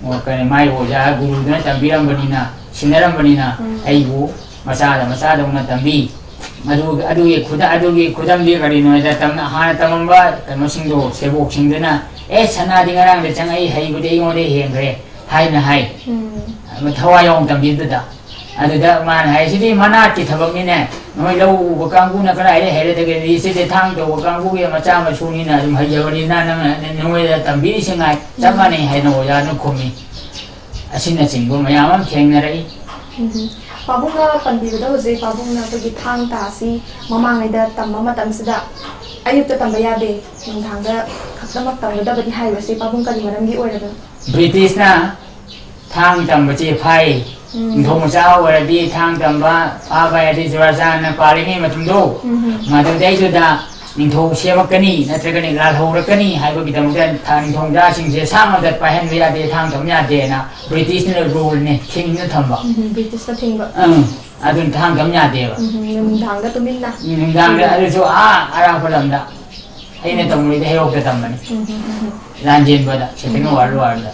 ꯑꯣ, ꯀꯩꯅꯣ, ꯃꯥꯏ ꯑꯣꯖꯥ ꯒꯨꯔꯨꯗꯨꯅ ꯇꯝꯕꯤꯔꯝꯕꯅꯤꯅ, ꯁꯤꯟꯅꯔꯝꯕꯅꯤꯅ, ꯎꯝ꯫ ꯑꯩꯕꯨ ꯃꯆꯥꯗ ꯃꯆꯥꯗꯧꯅ ꯇꯝꯕꯤ꯫ ꯑꯗꯨ, ꯑꯗꯨꯒꯤ ꯈꯨꯗ-, ꯑꯗꯨꯒꯤ ꯈꯨꯗꯝꯗꯤ ꯀꯔꯤꯅꯣ ꯍꯥꯏꯗ, ꯇꯝꯅ-, ꯍꯥꯟꯅ ꯇꯝꯃꯝꯕ ꯀꯩꯅꯣꯁꯤꯡꯗꯣ, ꯁꯦꯕꯣꯛꯁꯤꯡꯗꯨꯅ, "ꯑꯦ, ꯁꯅꯥꯗꯤ ꯉꯔꯥꯡꯗ ꯆꯪꯉꯛꯏ, ꯍꯩꯕꯗꯤ ꯑꯩꯉꯣꯟꯗ ꯍꯦꯟꯈ꯭ꯔꯦ" ꯍꯥꯏꯅ ꯍꯥꯏ꯫ ꯎꯝ꯫ ꯊꯋꯥꯏ ꯌꯥꯎꯅ ꯇꯝꯕꯤꯕꯗꯨꯗ꯫ ꯑꯗꯨꯗ ꯃꯥꯅ ꯍꯥꯏ, "ꯁꯤꯗꯤ ꯃꯅꯥꯠꯀꯤ ꯊꯕꯛꯅꯤꯅꯦ, ꯅꯣꯏ ꯂꯧ ꯎꯕ ꯀꯥꯡꯕꯨꯅ ꯀꯗꯥꯏꯗ ꯍꯩꯔꯗꯒꯦ? ꯁꯤꯗꯤ ꯊꯥꯡ ꯇꯧꯕ ꯀꯥꯡꯕꯨꯒꯤ ꯃꯆꯥ ꯃꯁꯨꯅꯤꯅ ꯑꯗꯨꯝ ꯍꯩꯖꯕꯅꯤꯅ ꯅꯪꯅ, ꯅꯣꯏꯗ ꯇꯝꯕꯤꯔꯤꯁꯤ ꯉꯥꯏ, ꯆꯞ ꯃꯥꯟꯅꯩ" ꯍꯥꯏꯅ ꯑꯣꯖꯥꯅ ꯈꯨꯝꯃꯤ꯫ ꯑꯁꯤꯅꯆꯤꯡꯕ ꯃꯌꯥꯝ ꯑꯃ ꯊꯦꯡꯅꯔꯛꯏ꯫ ꯎꯝ꯫ ꯄꯥꯕꯨꯡꯅ ꯄꯟꯕꯤꯕꯗ ꯍꯧꯖꯤꯛ ꯄꯥꯕꯨꯡꯅ ꯑꯩꯈꯣꯏꯒꯤ ꯊꯥꯡ ꯇꯥ ꯑꯁꯤ ꯃꯃꯥꯡꯉꯩꯗ ꯇꯝꯕ ꯃꯇꯝꯁꯤꯗ ꯑꯌꯨꯛꯇ ꯇꯝꯕ ꯌꯥꯗꯦ, ꯅꯨꯡꯗꯥꯡꯗ ꯈꯛꯇꯃꯛ ꯇꯝꯒꯗꯕꯅꯤ ꯍꯥꯏꯔꯤꯕꯁꯤ ꯄꯥꯕꯨꯡ ꯀꯔꯤ ꯃꯔꯝꯒꯤ ꯑꯣꯏꯔꯕꯅꯣ? ꯕ꯭ꯔꯤꯇꯤꯁꯅ ꯊꯥꯡ ꯇꯝꯕꯁꯦ ꯐꯥꯏ꯫ ꯎꯝ꯫ ꯅꯤꯡꯊꯧ ꯃꯆꯥ ꯑꯣꯏꯔꯗꯤ ꯊꯥꯡ ꯇꯝꯕ ꯐꯥꯕ ꯍꯥꯏꯔꯗꯤ ꯆꯨꯔꯥꯆꯥꯟꯅ ꯄꯥꯜꯂꯤꯉꯩ ꯃꯇꯝꯗꯣ, ꯎꯝ꯫ ꯃꯗꯨꯗꯩꯗꯨꯗ ꯅꯤꯡꯊꯧ ꯁꯦꯝꯃꯛꯀꯅꯤ, ꯅꯠꯇ꯭ꯔꯒꯅ ꯂꯥꯜꯍꯧꯔꯛꯀꯅꯤ ꯍꯥꯏꯕꯒꯤꯗꯃꯛꯇ ꯊꯥ-, ꯅꯤꯡꯊꯧ ꯃꯆꯥꯁꯤꯡꯁꯦ ꯁꯥ ꯉꯝꯗ ꯄꯥꯏꯍꯟꯕ ꯌꯥꯗꯦ, ꯊꯥꯡ ꯇꯝ ꯌꯥꯗꯦꯅ ꯕ꯭ꯔꯤꯇꯤꯁꯅ ruleꯅꯦ, ꯊꯤꯡꯅ ꯊꯝꯕ꯫ ꯎꯝ, ꯕ꯭ꯔꯤꯇꯤꯁꯅ ꯊꯤꯡꯕ꯫ ꯎꯝ, ꯑꯗꯨꯅ ꯊꯥꯡ ꯇꯝ ꯌꯥꯗꯦꯕ꯫ ꯎꯝ, ꯅꯨꯡꯗꯥꯡꯗ ꯇꯨꯃꯤꯟꯅ꯫ ꯎꯝ, ꯅꯨꯡꯗꯥꯡꯗ, ꯎꯝ꯫ ꯑꯗꯨꯁꯨ ꯑꯥ ꯑꯔꯥꯞꯄ ꯂꯝꯗ꯫ ꯑꯩꯅ ꯎꯝ꯫ ꯇꯝꯃꯨꯔꯤꯗꯤ ꯍꯩꯔꯣꯛꯇ ꯇꯝꯕꯅꯤ꯫ ꯎꯝ, ꯎꯝ, ꯎꯝ, ꯎꯝ꯫ ꯂꯥꯟꯖꯦꯟꯕꯗ, second ꯎꯝ꯫ World Warꯗ꯫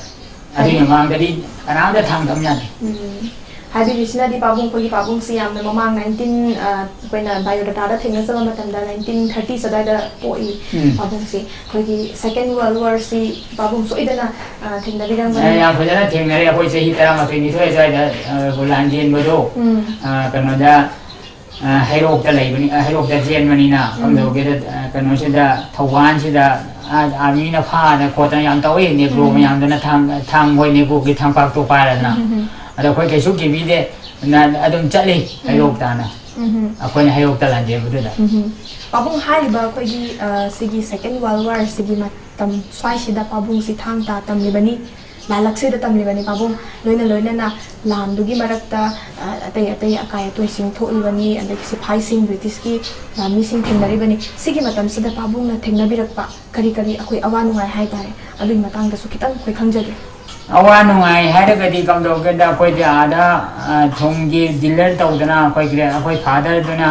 ꯑꯗꯨꯒꯤ ꯃꯃꯥꯡꯗꯗꯤ ꯀꯅꯥꯝꯇ ꯊꯥꯡ ꯇꯝ ꯌꯥꯗꯦ꯫ ꯎꯝ꯫ ꯍꯥꯏꯕꯤꯔꯤꯁꯤꯅꯗꯤ ꯄꯥꯕꯨꯡ, ꯑꯩꯈꯣꯏꯒꯤ ꯄꯥꯕꯨꯡꯁꯤ ꯌꯥꯝꯅ ꯃꯃꯥꯡ ꯅꯥꯏꯟꯇꯤꯟ, ꯑꯩꯈꯣꯏꯅ ꯕꯥꯏꯑꯣꯗꯥꯇꯥꯗ ꯊꯦꯡꯅꯖꯕ ꯃꯇꯝꯗ ꯅꯥꯏꯟꯇꯤꯟ ꯊꯥꯔꯇꯤꯁ ꯑꯗꯨꯋꯥꯏꯗ ꯄꯣꯛꯏ꯫ ꯎꯝ꯫ ꯄꯥꯕꯨꯡꯁꯤ ꯑꯩꯈꯣꯏꯒꯤ ꯁꯦꯀꯦꯟ ꯋꯥꯔꯜ ꯋꯥꯔꯁꯤ ꯄꯥꯕꯨꯡ ꯁꯣꯏꯗꯅ, ꯑ, ꯊꯦꯡꯅꯕꯤꯔꯝꯒꯅꯤ꯫ ꯑꯦ, ꯌꯥꯝ ꯐꯖꯅ ꯊꯦꯡꯅꯔꯦ꯫ ꯑꯩꯈꯣꯏ ꯆꯍꯤ ꯇꯔꯥꯃꯥꯊꯣꯏ ꯅꯤꯊꯣꯏ ꯑꯗꯨꯋꯥꯏꯗ, ꯑ, ꯂꯥꯟ ꯆꯦꯟꯕꯗꯣ, ꯎꯝ꯫ ꯑ, ꯀꯩꯅꯣꯗ, ꯑ, ꯍꯩꯔꯣꯛꯇ ꯂꯩꯕꯅꯤ, ꯑ, ꯍꯩꯔꯣꯛꯇ ꯆꯦꯟꯕꯅꯤꯅ, ꯎꯝ꯫ ꯀꯝꯗꯧꯒꯦꯗ, ꯑ, ꯀꯩꯅꯣꯁꯤꯗ, ꯊꯧꯕꯥꯜꯁꯤꯗ, ꯑ, ꯑꯥꯔꯃꯤꯅ ꯐꯥꯗꯅ ꯈꯣꯠꯇꯅ ꯌꯥꯝ ꯇꯧꯋꯤ꯫ ꯅꯦꯒ꯭ꯔꯣ ꯎꯝ꯫ ꯃꯌꯥꯝꯗꯨꯅ ꯊꯥꯡ, ꯊꯥꯡ, ꯃꯣꯏ ꯅꯦꯒ꯭ꯔꯣꯒꯤ ꯊꯥꯡꯄꯥꯛꯇꯣ ꯄꯥꯏꯔꯗꯅ꯫ ꯎꯝ, ꯎꯝ, ꯎꯝ꯫ ꯑꯗꯣ ꯑꯩꯈꯣꯏ ꯀꯩꯁꯨ ꯀꯤꯕꯤꯗꯦ, ꯅ-, ꯑꯗꯨꯝ ꯆꯠꯂꯤ ꯎꯝ꯫ ꯍꯩꯔꯣꯛ ꯇꯥꯅ꯫ ꯎꯝ, ꯎꯝ꯫ ꯑꯩꯈꯣꯏꯅ ꯍꯩꯔꯣꯛꯇ ꯂꯥꯟꯖꯦꯟꯕꯗꯨꯗ꯫ ꯎꯝ, ꯎꯝ꯫ ꯄꯥꯕꯨꯡ, ꯍꯥꯏꯔꯤꯕ ꯑꯩꯈꯣꯏꯒꯤ, ꯑ, ꯁꯤꯒꯤ ꯁꯦꯀꯦꯟ ꯋꯥꯔꯜ ꯋꯥꯔ ꯁꯤꯒꯤ ꯃꯇꯝ ꯁ꯭ꯋꯥꯏꯁꯤꯗ ꯄꯥꯕꯨꯡꯁꯤ ꯊꯥꯡ ꯇꯥ ꯇꯝꯂꯤꯕꯅꯤ, ꯂꯥꯜꯂꯛꯁꯤꯗ ꯇꯝꯂꯤꯕꯅꯤ ꯄꯥꯕꯨꯡ꯫ ꯂꯣꯏꯅ ꯂꯣꯏꯅꯅ ꯂꯥꯟꯗꯨꯒꯤ ꯃꯔꯛꯇ, ꯑ, ꯑꯇꯩ ꯑꯇꯩ ꯑꯀꯥꯏ ꯑꯇꯣꯏꯁꯤꯡ ꯊꯣꯛꯂꯤꯕꯅꯤ, ꯑꯗꯒꯤ ꯁꯤꯐꯥꯏꯁꯤꯡ, ꯕ꯭ꯔꯤꯇꯤꯁꯀꯤ ꯂꯥꯟꯃꯤꯁꯤꯡ ꯊꯦꯡꯅꯔꯤꯕꯅꯤ꯫ ꯁꯤꯒꯤ ꯃꯇꯝꯁꯤꯗ ꯄꯥꯕꯨꯡꯅ ꯊꯦꯡꯅꯕꯤꯔꯛꯄ ꯀꯔꯤ ꯀꯔꯤ ꯑꯩꯈꯣꯏ ꯑꯋꯥ ꯅꯨꯡꯉꯥꯏ ꯍꯥꯏꯇꯥꯔꯦ, ꯑꯗꯨꯒꯤ ꯃꯇꯥꯡꯗꯁꯨ ꯈꯤꯇꯪ ꯑꯩꯈꯣꯏ ꯈꯪꯖꯒꯦ꯫ ꯑꯋꯥ ꯅꯨꯡꯉꯥꯏ ꯍꯥꯏꯔꯒꯗꯤ ꯀꯝꯗꯧꯒꯦꯗ, ꯑꯩꯈꯣꯏꯗꯤ ꯑꯥꯗ, ꯑ, ꯊꯨꯝꯒꯤ ꯗꯤꯂꯔ ꯇꯧꯗꯅ ꯑꯩꯈꯣꯏꯒꯤ, ꯑꯩꯈꯣꯏ ꯐꯥꯗꯔꯗꯨꯅ,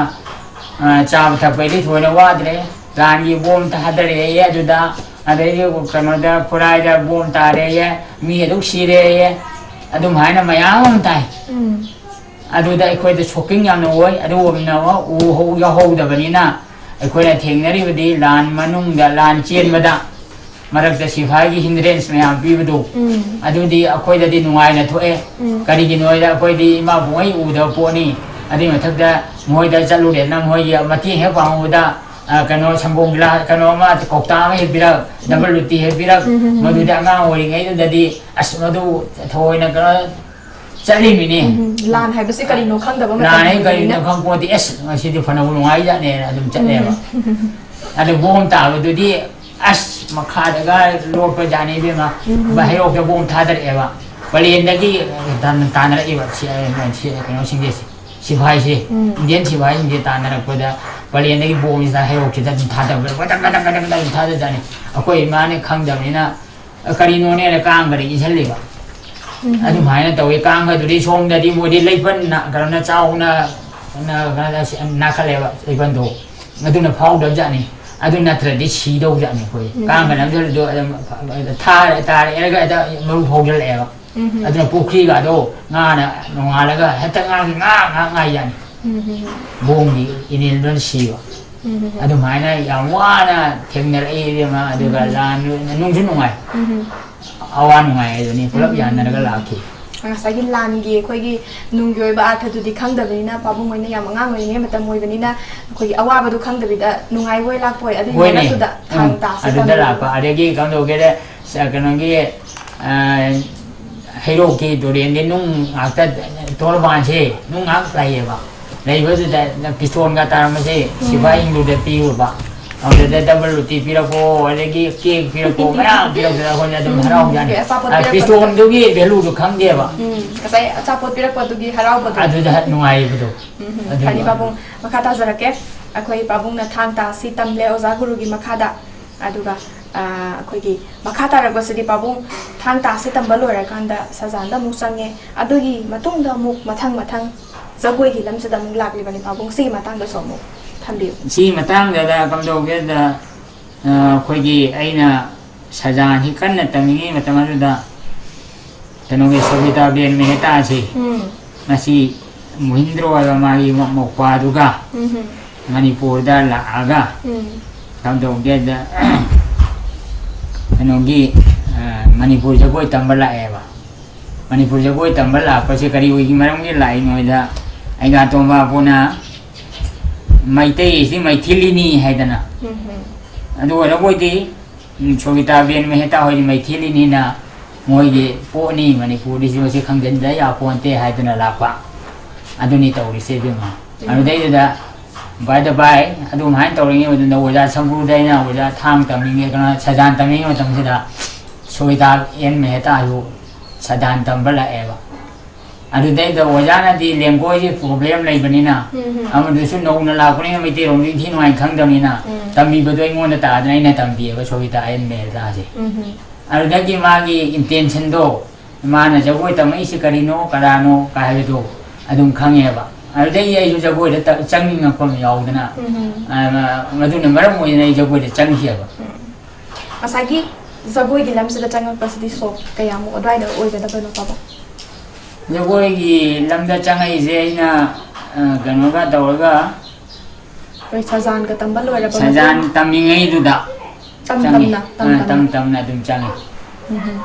ꯑ, ꯆꯥꯕ ꯊꯛꯄꯩꯗꯤ ꯊꯣꯏꯅ ꯋꯥꯗ꯭ꯔꯦ꯫ ꯂꯥꯟꯒꯤ ꯕꯣꯝ ꯊꯥꯗꯔꯛꯑꯦ ꯑꯗꯨꯗ, ꯑꯗꯩꯗꯤ ꯀꯩꯅꯣꯗ ꯈꯨꯔꯥꯏꯗ ꯕꯣꯝ ꯇꯥꯔꯦꯌꯦ, ꯃꯤ ꯑꯗꯨꯛ ꯁꯤꯔꯦꯌꯦ, ꯑꯗꯨꯝ ꯍꯥꯏꯅ ꯃꯌꯥꯝ ꯑꯃ ꯇꯥꯏ꯫ ꯎꯝ꯫ ꯑꯗꯨꯗ ꯑꯩꯈꯣꯏꯗ ꯁꯣꯛꯀꯤꯡ ꯌꯥꯝꯅ ꯑꯣꯏ꯫ ꯑꯗꯨꯒꯨꯝꯅ ꯎ ꯍꯧ-, ꯌꯥꯍꯧꯗꯕꯅꯤꯅ ꯑꯩꯈꯣꯏꯅ ꯊꯦꯡꯅꯔꯤꯕꯗꯤ ꯂꯥꯟ ꯃꯅꯨꯡꯗ, ꯂꯥꯟ ꯆꯦꯟꯕꯗ ꯃꯔꯛꯇ ꯁꯤꯐꯥꯏꯒꯤ ꯍꯤꯟꯗ꯭ꯔꯦꯟꯁ ꯃꯌꯥꯝ ꯄꯤꯕꯗꯣ, ꯎꯝ꯫ ꯑꯗꯨꯗꯤ ꯑꯩꯈꯣꯏꯗꯗꯤ ꯅꯨꯡꯉꯥꯏꯅ ꯊꯣꯛꯑꯦ꯫ ꯎꯝ꯫ ꯀꯔꯤꯒꯤꯅꯣ ꯍꯥꯏꯗ ꯑꯩꯈꯣꯏꯗꯤ ꯏꯃꯥ ꯄꯨꯡꯉꯩ ꯎꯗꯕ ꯄꯣꯠꯅꯤ꯫ ꯑꯗꯨꯏ ꯃꯊꯛꯇ ꯃꯣꯏꯗ ꯆꯠꯂꯨꯔꯦꯅ ꯃꯣꯏꯒꯤ ꯃꯇꯦꯡ ꯍꯦꯛ ꯄꯥꯡꯉꯨꯕꯗ, ꯑ, ꯀꯩꯅꯣ, ꯁꯪꯒꯣꯝ ꯒꯤꯂꯥ-, ꯀꯩꯅꯣ ꯑꯃ, ꯀꯧꯇꯥ ꯑꯃ ꯍꯦꯛ ꯄꯤꯔꯛ, ꯎꯝ꯫ ꯗꯕꯜ ꯔꯣꯇꯤ ꯍꯦꯛ ꯄꯤꯔꯛ, ꯎꯝ, ꯎꯝ, ꯎꯝ꯫ ꯃꯗꯨꯗꯤ ꯑꯉꯥꯡ ꯑꯣꯏꯔꯤꯉꯩꯗꯨꯗꯗꯤ ꯑꯁ ꯃꯗꯨ ꯊꯑꯣꯏꯅ ꯀꯩꯅꯣ ꯆꯠꯂꯤꯃꯤꯅꯦ꯫ ꯎꯝ, ꯂꯥꯟ ꯍꯥꯏꯕꯁꯤ ꯀꯔꯤꯅꯣ ꯈꯪꯗꯕ ꯂꯥꯟ ꯍꯥꯏ ꯃꯇꯝꯗꯅꯤꯅ꯫ ꯀꯔꯤꯅꯣ ꯈꯪꯄꯣꯠꯇꯦ꯫ ꯑꯁ, ꯉꯁꯤꯗꯤ ꯐꯅꯕꯨ ꯅꯨꯡꯉꯥꯏꯖꯥꯠꯅꯦꯅ ꯑꯗꯨꯝ ꯆꯠꯂꯦꯕ꯫ ꯎꯝ꯫ ꯑꯗꯨ ꯕꯣꯝ ꯇꯥꯕꯗꯨꯗꯤ, ꯑꯁ, ꯃꯈꯥꯗꯒ ꯂꯣꯠꯄ ꯖꯥꯠꯅꯤ ꯏꯕꯦꯝꯃ꯫ ꯎꯝ꯫ ꯍꯩꯔꯣꯛꯇ ꯕꯣꯝ ꯊꯥꯗꯔꯛꯑꯦꯕ꯫ ꯄꯂꯦꯟꯗꯒꯤ ꯇꯥꯟ-, ꯇꯥꯟꯅꯔꯛꯏꯕ ꯁꯤ-, ꯁꯤ-, ꯀꯩꯅꯣꯁꯤꯡꯁꯦ, ꯁꯤꯐꯥꯏꯁꯦ, ꯎꯝ꯫ ꯏꯟꯗꯤꯌꯟ ꯁꯤꯐꯥꯏꯁꯤꯡꯁꯦ ꯇꯥꯟꯅꯔꯛꯄꯗ ꯄꯂꯦꯟꯗꯒꯤ ꯕꯣꯝꯁꯤꯗ ꯍꯩꯔꯣꯛꯁꯤꯗ ꯑꯗꯨꯝ ꯊꯥꯗꯕ, ꯒꯗꯛ, ꯒꯗꯛ, ꯒꯗꯛ, ꯒꯗꯛ ꯑꯗꯨꯝ ꯊꯥꯗꯖꯥꯠꯅꯤ꯫ ꯑꯩꯈꯣꯏ ꯏꯃꯥꯅ ꯈꯪꯗꯕꯅꯤꯅ ꯀꯔꯤꯅꯣꯅꯦꯅ ꯀꯥꯡꯒꯗ ꯏꯟꯁꯤꯜꯂꯤꯕ꯫ ꯎꯝ꯫ ꯑꯗꯨꯃꯥꯏꯅ ꯇꯧꯋꯤ꯫ ꯀꯥꯡꯒꯗꯨꯗꯤ ꯁꯣꯝꯗꯗꯤ ꯃꯣꯏꯗꯤ ꯂꯩꯄꯟꯅ ꯀꯩꯅꯣꯅ ꯆꯥꯎꯅ, ꯅ-, ꯀꯩꯅꯣꯗ ꯅꯥꯈꯠꯂꯦꯕ ꯂꯩꯄꯟꯗꯣ꯫ ꯑꯗꯨꯅ ꯐꯥꯎꯗꯕ ꯖꯥꯠꯅꯤ꯫ ꯑꯗꯨ ꯅꯠꯇ꯭ꯔꯗꯤ ꯁꯤꯗꯧꯖꯥꯠꯅꯤ ꯑꯩꯈꯣꯏ꯫ ꯎꯝ꯫ ꯀꯥꯡꯒ ꯅꯝꯖꯜꯂꯗꯣ ꯑꯗꯨꯝ ꯊꯥꯔ ꯇꯥꯔꯦꯔꯒ ꯍꯦꯛꯇ ꯃꯔꯨ ꯍꯧꯖꯤꯜꯂꯛꯑꯦꯕ꯫ ꯎꯝ꯫ ꯑꯗꯨꯅ ꯄꯨꯈ꯭ꯔꯤꯒ ꯑꯗꯣ ꯉꯥꯅ ꯅꯣꯡꯉꯥꯜꯂꯒ ꯍꯦꯛꯇ ꯉꯥꯒꯤ ꯉꯥ, ꯉꯥ, ꯉꯥ ꯌꯥꯅꯤ꯫ ꯎꯝ꯫ ꯕꯣꯝꯒꯤ ꯏꯅꯤꯜꯗꯨꯅ ꯁꯤꯕ꯫ ꯎꯝ꯫ ꯑꯗꯨꯃꯥꯏꯅ ꯌꯥꯝ ꯋꯥꯅ ꯊꯦꯡꯅꯔꯛꯏ ꯏꯕꯦꯝꯃ꯫ ꯑꯗꯨꯒ ꯎꯝ꯫ ꯂꯥꯟ ꯅꯨꯡꯁꯨ ꯅꯨꯡꯉꯥꯏ꯫ ꯎꯝ꯫ ꯑꯋꯥ ꯅꯨꯡꯉꯥꯏ ꯑꯗꯨꯅꯤ ꯄꯨꯂꯞ ꯎꯝ꯫ ꯌꯥꯅꯔꯒ ꯂꯥꯛꯈꯤ꯫ ꯉꯁꯥꯏꯒꯤ ꯂꯥꯟꯒꯤ ꯑꯩꯈꯣꯏꯒꯤ ꯅꯨꯡꯒꯤ ꯑꯣꯏꯕ ꯑꯥꯔꯊꯗꯨꯗꯤ ꯈꯪꯗꯕꯅꯤꯅ, ꯄꯥꯕꯨꯡ ꯍꯣꯏꯅ ꯌꯥꯝ ꯑꯉꯥꯡ ꯑꯣꯏꯔꯤꯉꯩ ꯃꯇꯝ ꯑꯣꯏꯕꯅꯤꯅ, ꯑꯩꯈꯣꯏꯒꯤ ꯑꯋꯥꯕꯗꯨ ꯈꯪꯗꯕꯤꯗ ꯅꯨꯡꯉꯥꯏꯕ ꯑꯣꯏ ꯂꯥꯛꯄ ꯑꯣꯏ꯫ ꯑꯗꯨꯒꯤ ꯍꯣꯏꯅꯦ꯫ ꯃꯔꯛꯇꯨꯗ ꯎꯝ꯫ ꯊꯥꯡ ꯇꯥꯁꯦ ꯑꯗꯨꯗ ꯇꯝꯕꯤꯌꯨ꯫ ꯂꯥꯛꯄ꯫ ꯑꯗꯒꯤ ꯀꯝꯗꯧꯒꯦꯗ, ꯁ-, ꯀꯩꯅꯣꯒꯤ, ꯑ, ꯍꯩꯔꯣꯛꯀꯤ ꯇꯨꯔꯦꯟꯗꯤ ꯅꯨꯡ ꯉꯥꯛꯇ, ꯇꯣꯔꯕꯥꯟꯁꯦ ꯅꯨꯡ ꯉꯥꯛ ꯂꯩꯌꯦꯕ꯫ ꯂꯩꯕꯗꯨꯗ ꯄꯤꯁꯇꯣꯟꯒ ꯇꯥꯔꯝꯕꯁꯦ ꯎꯝ꯫ ꯁꯤꯐꯥꯏꯁꯤꯡꯗꯨꯗ ꯄꯤꯔꯨꯕ꯫ ꯑꯗꯨꯗ ꯗꯕꯜ ꯔꯣꯇꯤ ꯄꯤꯔꯛꯄꯣ, ꯑꯗꯒꯤ ꯀꯦꯛ ꯄꯤꯔꯛꯄꯣ, ꯃꯌꯥꯝ ꯄꯤꯔꯛꯄꯗ ꯑꯩꯈꯣꯏꯅ ꯑꯗꯨꯝ ꯎꯝ꯫ ꯍꯔꯥꯎꯖꯥꯠꯅꯤ꯫ ꯑꯆꯥꯄꯣꯠ ꯑ, ꯄꯤꯔꯛꯄꯗꯨꯗ꯫ ꯄꯤꯁꯇꯣꯟꯗꯨꯒꯤ ꯚꯦꯂꯨꯗꯨ ꯈꯪꯗꯦꯕ꯫ ꯎꯝ꯫ ꯉꯁꯥꯏ ꯑꯆꯥꯄꯣꯠ ꯄꯤꯔꯛꯄꯗꯨꯒꯤ ꯍꯔꯥꯎꯕꯗꯣ꯫ ꯑꯗꯨꯗ ꯍ-, ꯅꯨꯡꯉꯥꯏꯕꯗꯣ꯫ ꯎꯝ꯫ ꯑꯗꯨ ꯐꯅꯤ ꯄꯥꯕꯨꯡ, ꯃꯈꯥ ꯇꯥꯖꯔꯛꯀꯦ꯫ ꯑꯩꯈꯣꯏ ꯄꯥꯕꯨꯡꯅ ꯊꯥꯡ ꯇꯥ ꯑꯁꯤ ꯇꯝꯂꯦ ꯑꯣꯖꯥ ꯒꯨꯔꯨꯒꯤ ꯃꯈꯥꯗ꯫ ꯑꯗꯨꯒ, ꯑ, ꯑꯩꯈꯣꯏꯒꯤ ꯃꯈꯥ ꯇꯥꯔꯛꯄꯁꯤꯗꯤ ꯄꯥꯕꯨꯡ ꯊꯥꯡ ꯇꯥ ꯑꯁꯤ ꯇꯝꯕ ꯂꯣꯏꯔꯀꯥꯟꯗ ꯁꯖꯥꯟꯗ ꯑꯃꯨꯛ ꯆꯪꯉꯦ꯫ ꯑꯗꯨꯒꯤ ꯃꯇꯨꯡꯗ ꯑꯃꯨꯛ ꯃꯊꯪ ꯃꯊꯪ ꯖꯒꯣꯏꯒꯤ ꯂꯝꯁꯤꯗ ꯑꯃꯨꯛ ꯂꯥꯛꯂꯤꯕꯅꯤ꯫ ꯄꯥꯕꯨꯡ ꯁꯤꯒꯤ ꯃꯇꯥꯡꯗꯁꯨ ꯑꯃꯨꯛ ꯊꯝꯕꯤꯌꯨ꯫ ꯁꯤꯒꯤ ꯃꯇꯥꯡꯗ ꯀꯝꯗꯧꯒꯦꯗ, ꯑ, ꯑꯩꯈꯣꯏꯒꯤ ꯑꯩꯅ ꯁꯖꯥꯟꯁꯤ ꯀꯟꯅ ꯇꯝꯃꯤꯉꯩ ꯃꯇꯝ ꯑꯗꯨꯗ ꯀꯩꯅꯣꯒꯤ ꯁꯣꯚꯤꯇꯥ ꯕꯦꯟ ꯃꯦꯍꯇꯥꯁꯤ ꯎꯝ꯫ ꯃꯁꯤ ꯃꯨꯍꯤꯟꯗ꯭ꯔꯣ ꯍꯥꯏꯕ ꯃꯥꯒꯤ ꯃ-, ꯃꯧꯄ꯭ꯋꯥꯗꯨꯒ ꯎꯝ꯫ ꯃꯅꯤꯄꯨꯔꯗ ꯂꯥꯛꯑꯒ ꯎꯝ꯫ ꯀꯝꯗꯧꯒꯦꯗ, ꯀꯩꯅꯣꯒꯤ, ꯑ, ꯃꯅꯤꯄꯨꯔ ꯖꯒꯣꯏ ꯇꯝꯕ ꯂꯥꯛꯑꯦꯕ꯫ ꯃꯅꯤꯄꯨꯔ ꯖꯒꯣꯏ ꯇꯝꯕ ꯂꯥꯛꯄꯁꯦ ꯀꯔꯤ ꯑꯣꯏꯒꯤ ꯃꯔꯝꯒꯤ ꯂꯥꯛꯏꯅꯣ ꯍꯥꯏꯗ, ꯑꯩꯒ ꯑꯇꯣꯝꯕ ꯑꯄꯨꯅ ꯃꯩꯇꯩꯁꯤ ꯃꯩꯊꯤꯂꯤꯅꯤ ꯍꯥꯏꯗꯅ꯫ ꯎꯝ꯫ ꯑꯗꯨ ꯑꯣꯏꯔꯕꯣꯏꯗꯤ, ꯎꯝ, ꯁꯣꯚꯤꯇꯥ ꯕꯦꯟ ꯃꯦꯍꯇꯥ ꯍꯣꯏꯗꯤ ꯃꯩꯊꯤꯂꯤꯅꯤꯅ ꯃꯣꯏꯒꯤ ꯄꯣꯠꯅꯤ, ꯃꯅꯤꯄꯨꯔꯗꯤ ꯁꯤ ꯃꯁꯤ ꯈꯪꯖꯤꯟꯗ ꯌꯥꯄꯣꯟꯇꯦ ꯍꯥꯏꯗꯅ ꯂꯥꯛꯄ꯫ ꯑꯗꯨꯅꯤ ꯇꯧꯔꯤꯁꯦ ꯏꯕꯦꯝꯃ꯫ ꯎꯝ꯫ ꯑꯗꯨꯗꯩꯗꯨꯗ by the by ꯑꯗꯨꯃꯥꯏꯅ ꯇꯧꯔꯤꯉꯩ ꯃꯇꯝꯗ ꯑꯣꯖꯥ ꯁꯝꯕ꯭ꯔꯨꯗ ꯑꯩꯅ ꯑꯣꯖꯥ ꯊꯥꯡ ꯇꯝꯅꯤꯡꯉꯦ, ꯀꯩꯅꯣ, ꯁꯖꯥꯟ ꯇꯝꯅꯤꯡꯉꯩ ꯃꯇꯝꯁꯤꯗ ꯁꯣꯚꯤꯇꯥ ꯑꯦꯟ ꯃꯦꯍꯇꯥꯁꯨ ꯁꯖꯥꯟ ꯇꯝꯕ ꯂꯥꯛꯑꯦꯕ꯫ ꯑꯗꯨꯗꯩꯗ ꯑꯣꯖꯥꯅꯗꯤ language problem ꯂꯩꯕꯅꯤꯅ, ꯎꯝ꯫ ꯑꯃꯗꯨꯁꯨ ꯅꯧꯅ ꯂꯥꯛꯄꯅꯤꯅ ꯃꯩꯇꯩꯔꯣꯟꯗꯤ ꯏꯟꯊꯤ ꯅꯨꯡꯉꯥꯏꯅ ꯈꯪꯗꯕꯅꯤꯅ, ꯎꯝ꯫ ꯇꯝꯕꯤꯕꯗꯣ ꯑꯩꯉꯣꯟꯗ ꯇꯥꯗꯅ ꯑꯩꯅ ꯇꯝꯕꯤꯌꯦꯕ ꯁꯣꯚꯤꯇꯥ ꯑꯦꯟ ꯃꯦꯍꯇꯥꯁꯦ꯫ ꯎꯝ꯫ ꯑꯗꯨꯗꯒꯤ ꯃꯥꯒꯤ intentionꯗꯣ, ꯃꯥꯅ ꯖꯒꯣꯏ ꯇꯝꯃꯛꯏꯁꯤ ꯀꯔꯤꯅꯣ, ꯀꯅꯥꯅꯣ ꯀꯥꯏ ꯍꯥꯏꯕꯗꯣ ꯑꯗꯨꯝ ꯈꯪꯉꯦꯕ꯫ ꯑꯗꯨꯗꯒꯤ ꯑꯩꯁꯨ ꯖꯒꯣꯏꯗ ꯆꯪꯅꯤꯡꯉꯛꯄ ꯑꯃ ꯌꯥꯎꯗꯅ, ꯃꯗꯨꯅ ꯃꯔꯝ ꯑꯣꯏꯗꯅ ꯑꯩ ꯖꯒꯣꯏꯗ ꯆꯪꯈꯤꯑꯕ꯫ ꯉꯁꯥꯏꯒꯤ ꯖꯒꯣꯏꯒꯤ ꯂꯝꯁꯤꯗ ꯆꯪꯉꯛꯄꯁꯤꯗꯤ ꯁꯣꯛ ꯀꯌꯥꯃꯨꯛ ꯑꯗꯨꯋꯥꯏꯗ ꯑꯣꯏꯒꯗꯕꯅꯣ ꯄꯥꯕꯨꯡ? ꯖꯒꯣꯏꯒꯤ ꯂꯝꯗ ꯆꯪꯉꯛꯏꯁꯦ ꯑꯩꯅ ꯀꯩꯅꯣꯒ ꯇꯧꯔꯒ, ꯑꯩꯈꯣꯏ ꯁꯖꯥꯟꯒ ꯇꯝꯕ ꯂꯣꯏꯔꯕ ꯁꯖꯥꯟ ꯇꯝꯃꯤꯉꯩꯗꯨꯗ ꯇꯝ ꯆꯪꯉꯤ꯫ ꯇꯝꯅ ꯇꯝ ꯑ, ꯇꯝ ꯇꯝꯅ ꯇꯝꯅ ꯑꯗꯨꯝ ꯆꯪꯉꯤ꯫ ꯎꯝ꯫